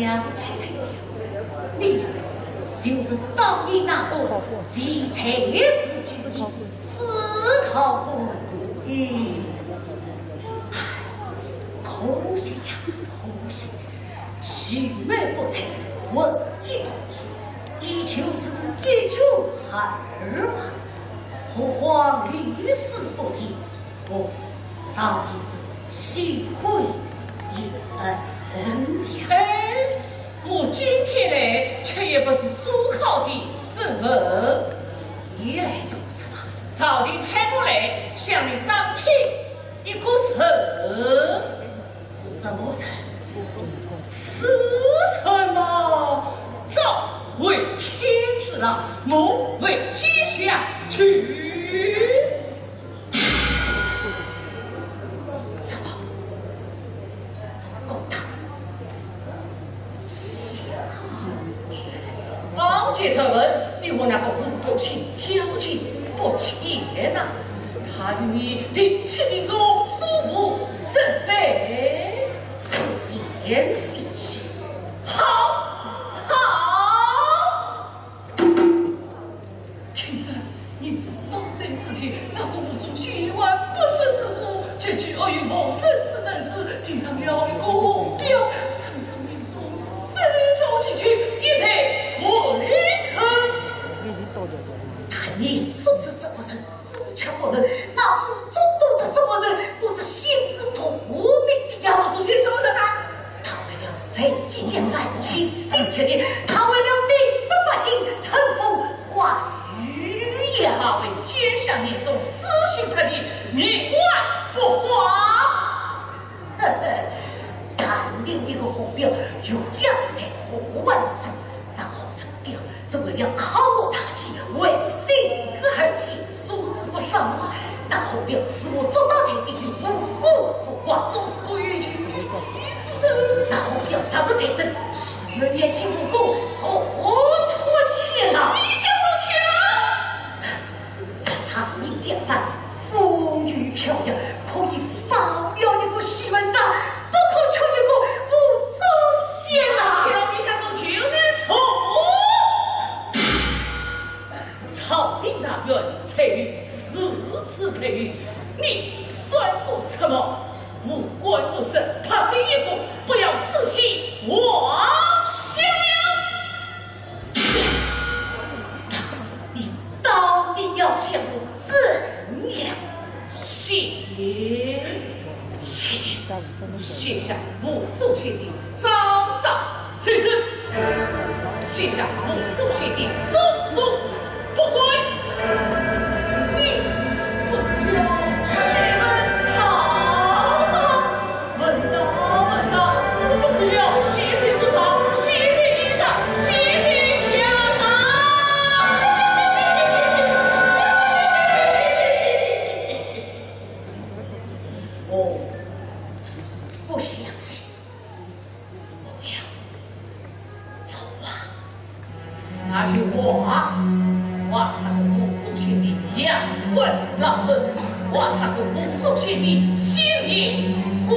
想起来了，你就是当年那个为财似君的紫陶官。嗯，唉，可惜呀，可惜。须眉不才，文技不第，也就是一穷二白，何况历史不第。 我早已是心灰意冷的。哎，我今天来，却也不是做考的时候。你来做什么？朝廷派我来向你打听一个人。什么人？此人嘛，朝为天子上，暮为阶下囚。 什么？怎么搞的？方才传闻，你和那个吴忠贤交情不浅呐。他与你定亲命中，所负怎备？此言非虚。好，好。 听说你是当政之前，那个吴忠贤还不识时务，区区一位奉正之门子，贴上了一个红标，真正命中是身中奇缺，一代活历史。他年数是什么人，官职不论，那吴忠贤是什么人，我是心知肚明的呀。吴忠贤什么人啊？ 他为了人间江山，倾心绝地，他为了民族百姓，乘风化雨也好。他为奸相面中，私讯他的命案不光。呵呵，单凭一个红标，有价之财，何患无罪？那何曾 标是为了考我大计，为生而写，素质不上啊。那何标是我捉到他的无辜无光，都是个有求于之人。那何标杀人罪证，许多年前无辜，手无寸铁啊。你想手铁啊？ 在他名江山，风雨飘摇，可以杀掉一个许文章，不可取一个吴忠贤啊！你想说就能说？朝廷大院才有如此待遇，你算个什么？无官无职，拍的一个，不要痴心妄想了。 你到底要想我怎样？写，写，写下吴忠贤的赃状罪证，写下吴忠贤的种种不轨。你不是叫许文章吗？ 文章，文章，是不要写进书上，写进印章，写进家章。我不相信。不要。 走啊！那就画，画他跟吴忠贤的两段牢门，画他跟吴忠贤的心灵关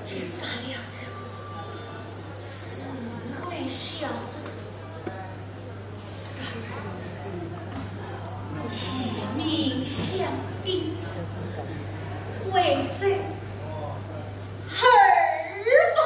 这傻了子，死鬼小子，杀人者，一命相抵，为谁而亡？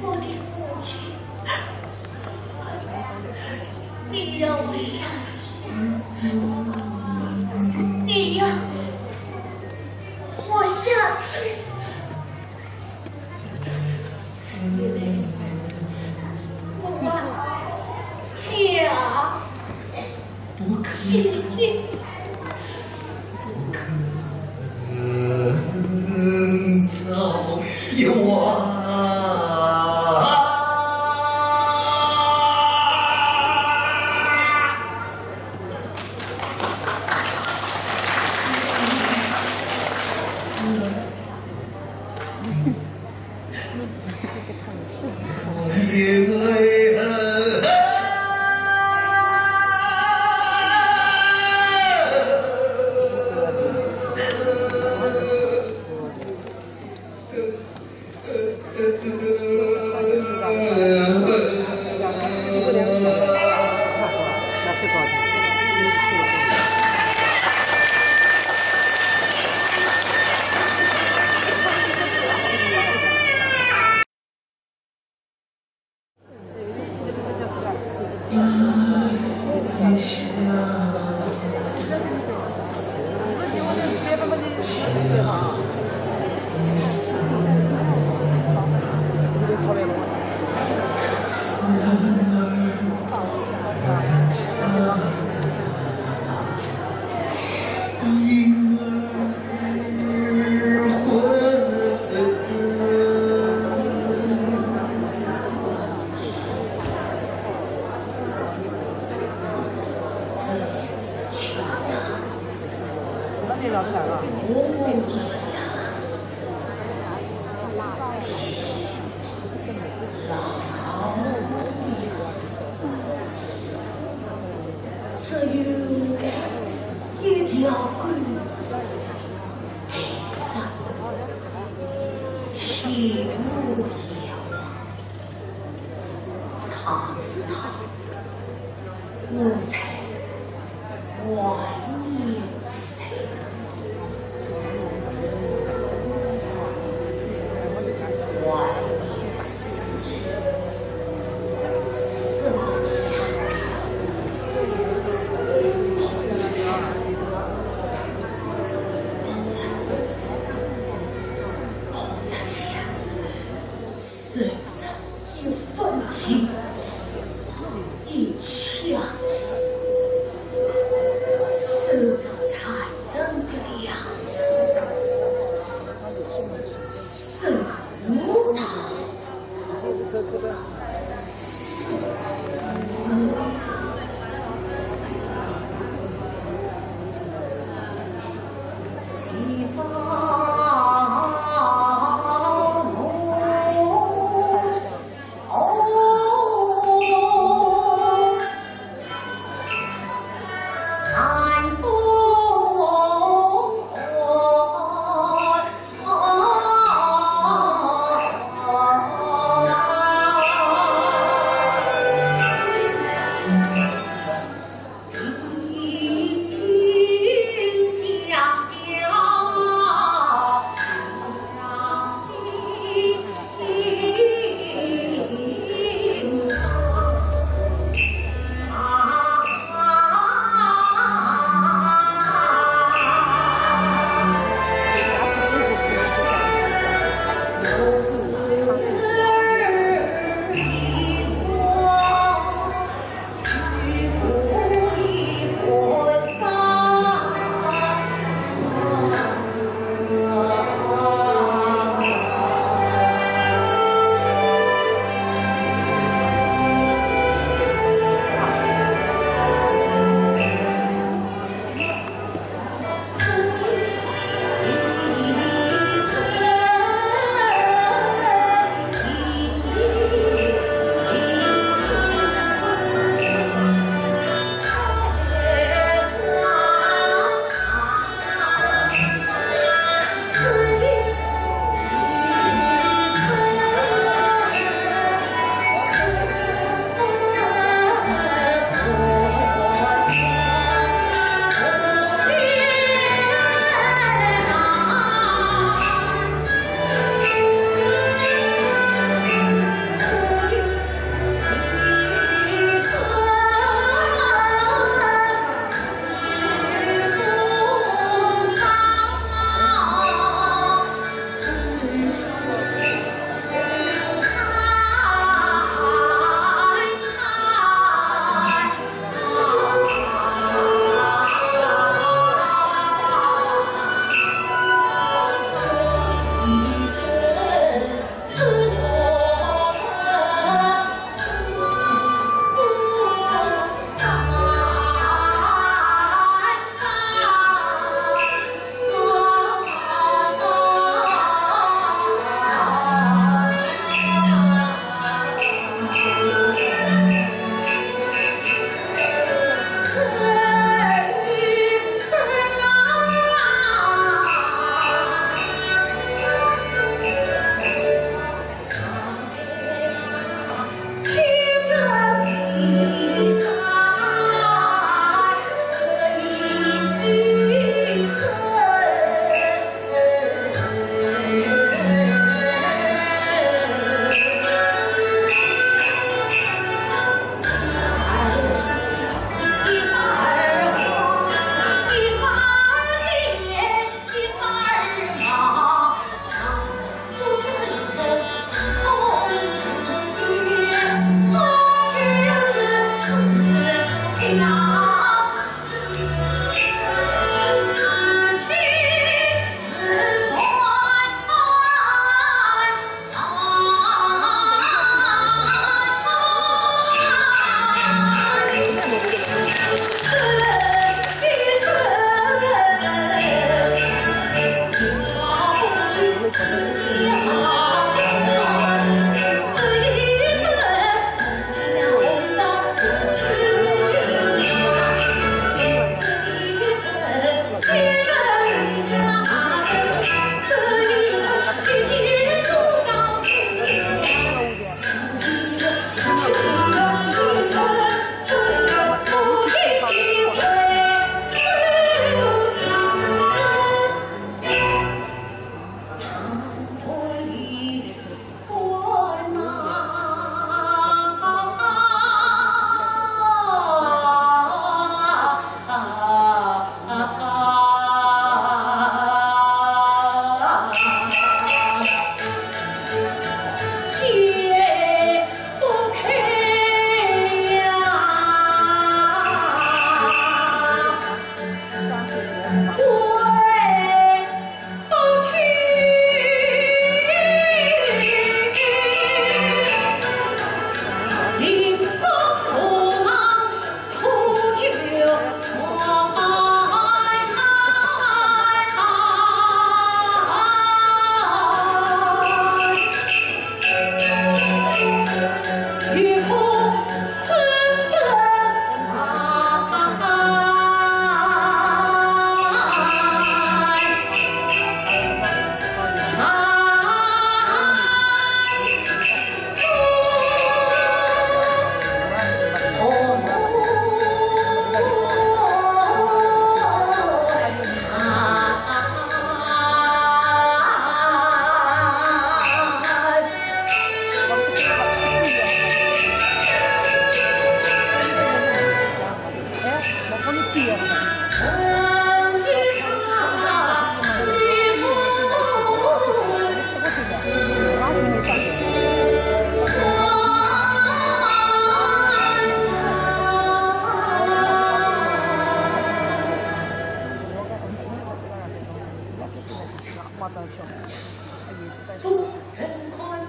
我的父亲，你让我下去，你让我下去。 我把家不可，不可，早有啊。天无夜王，他知道我在外面睡。外面的世界，死亡的海洋，不知不觉，不曾想， 守着一分情，一枪，守着战争的良知，守不到。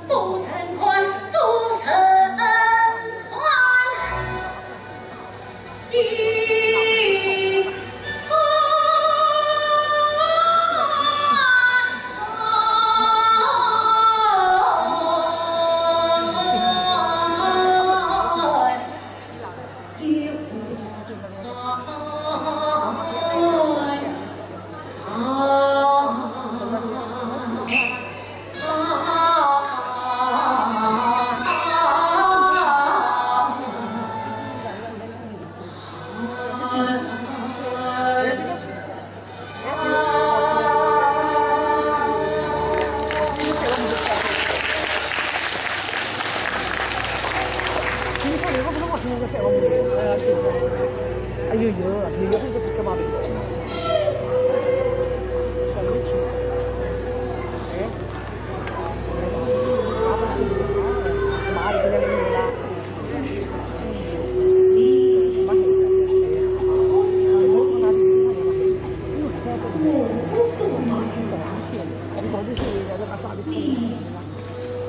不曾看，不曾看。一 哎呦呦，哎呦呦，这个干嘛的？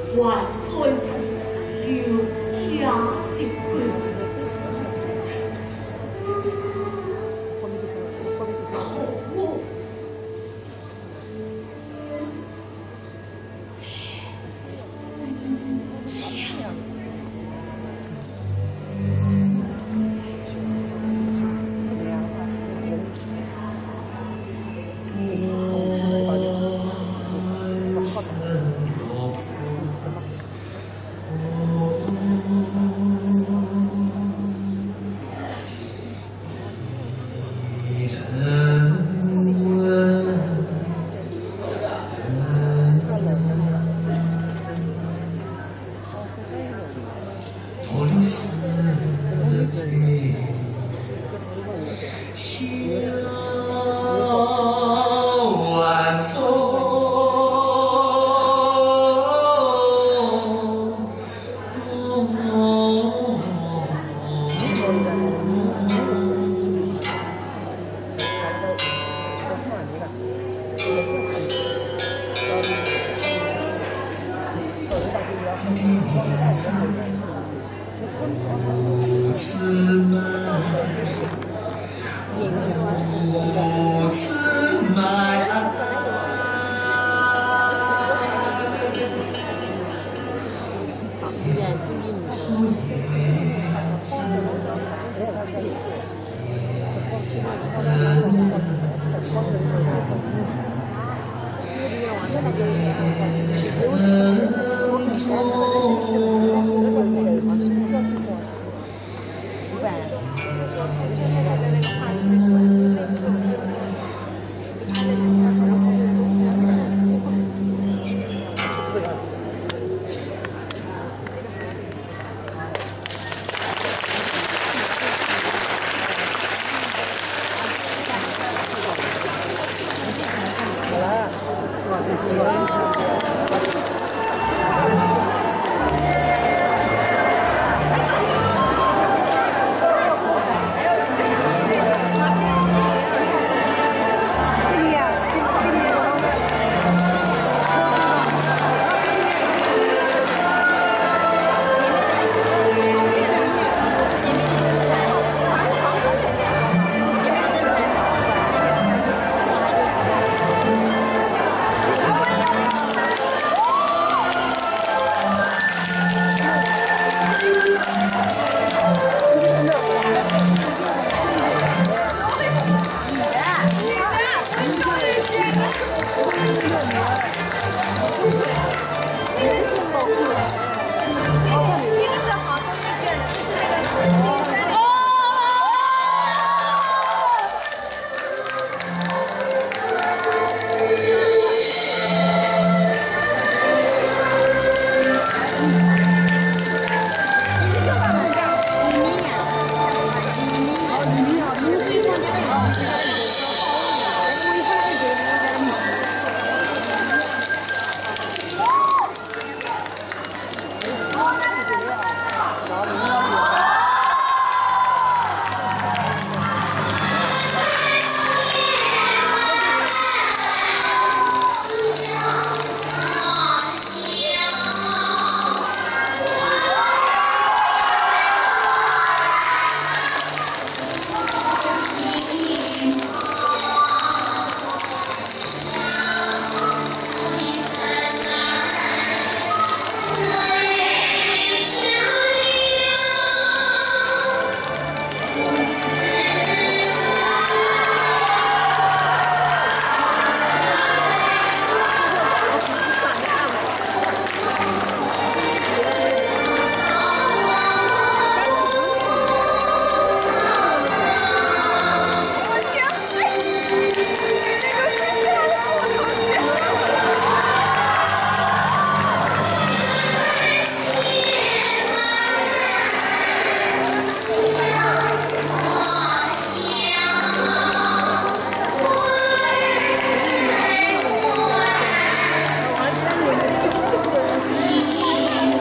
你还算是有家的狗。可恶！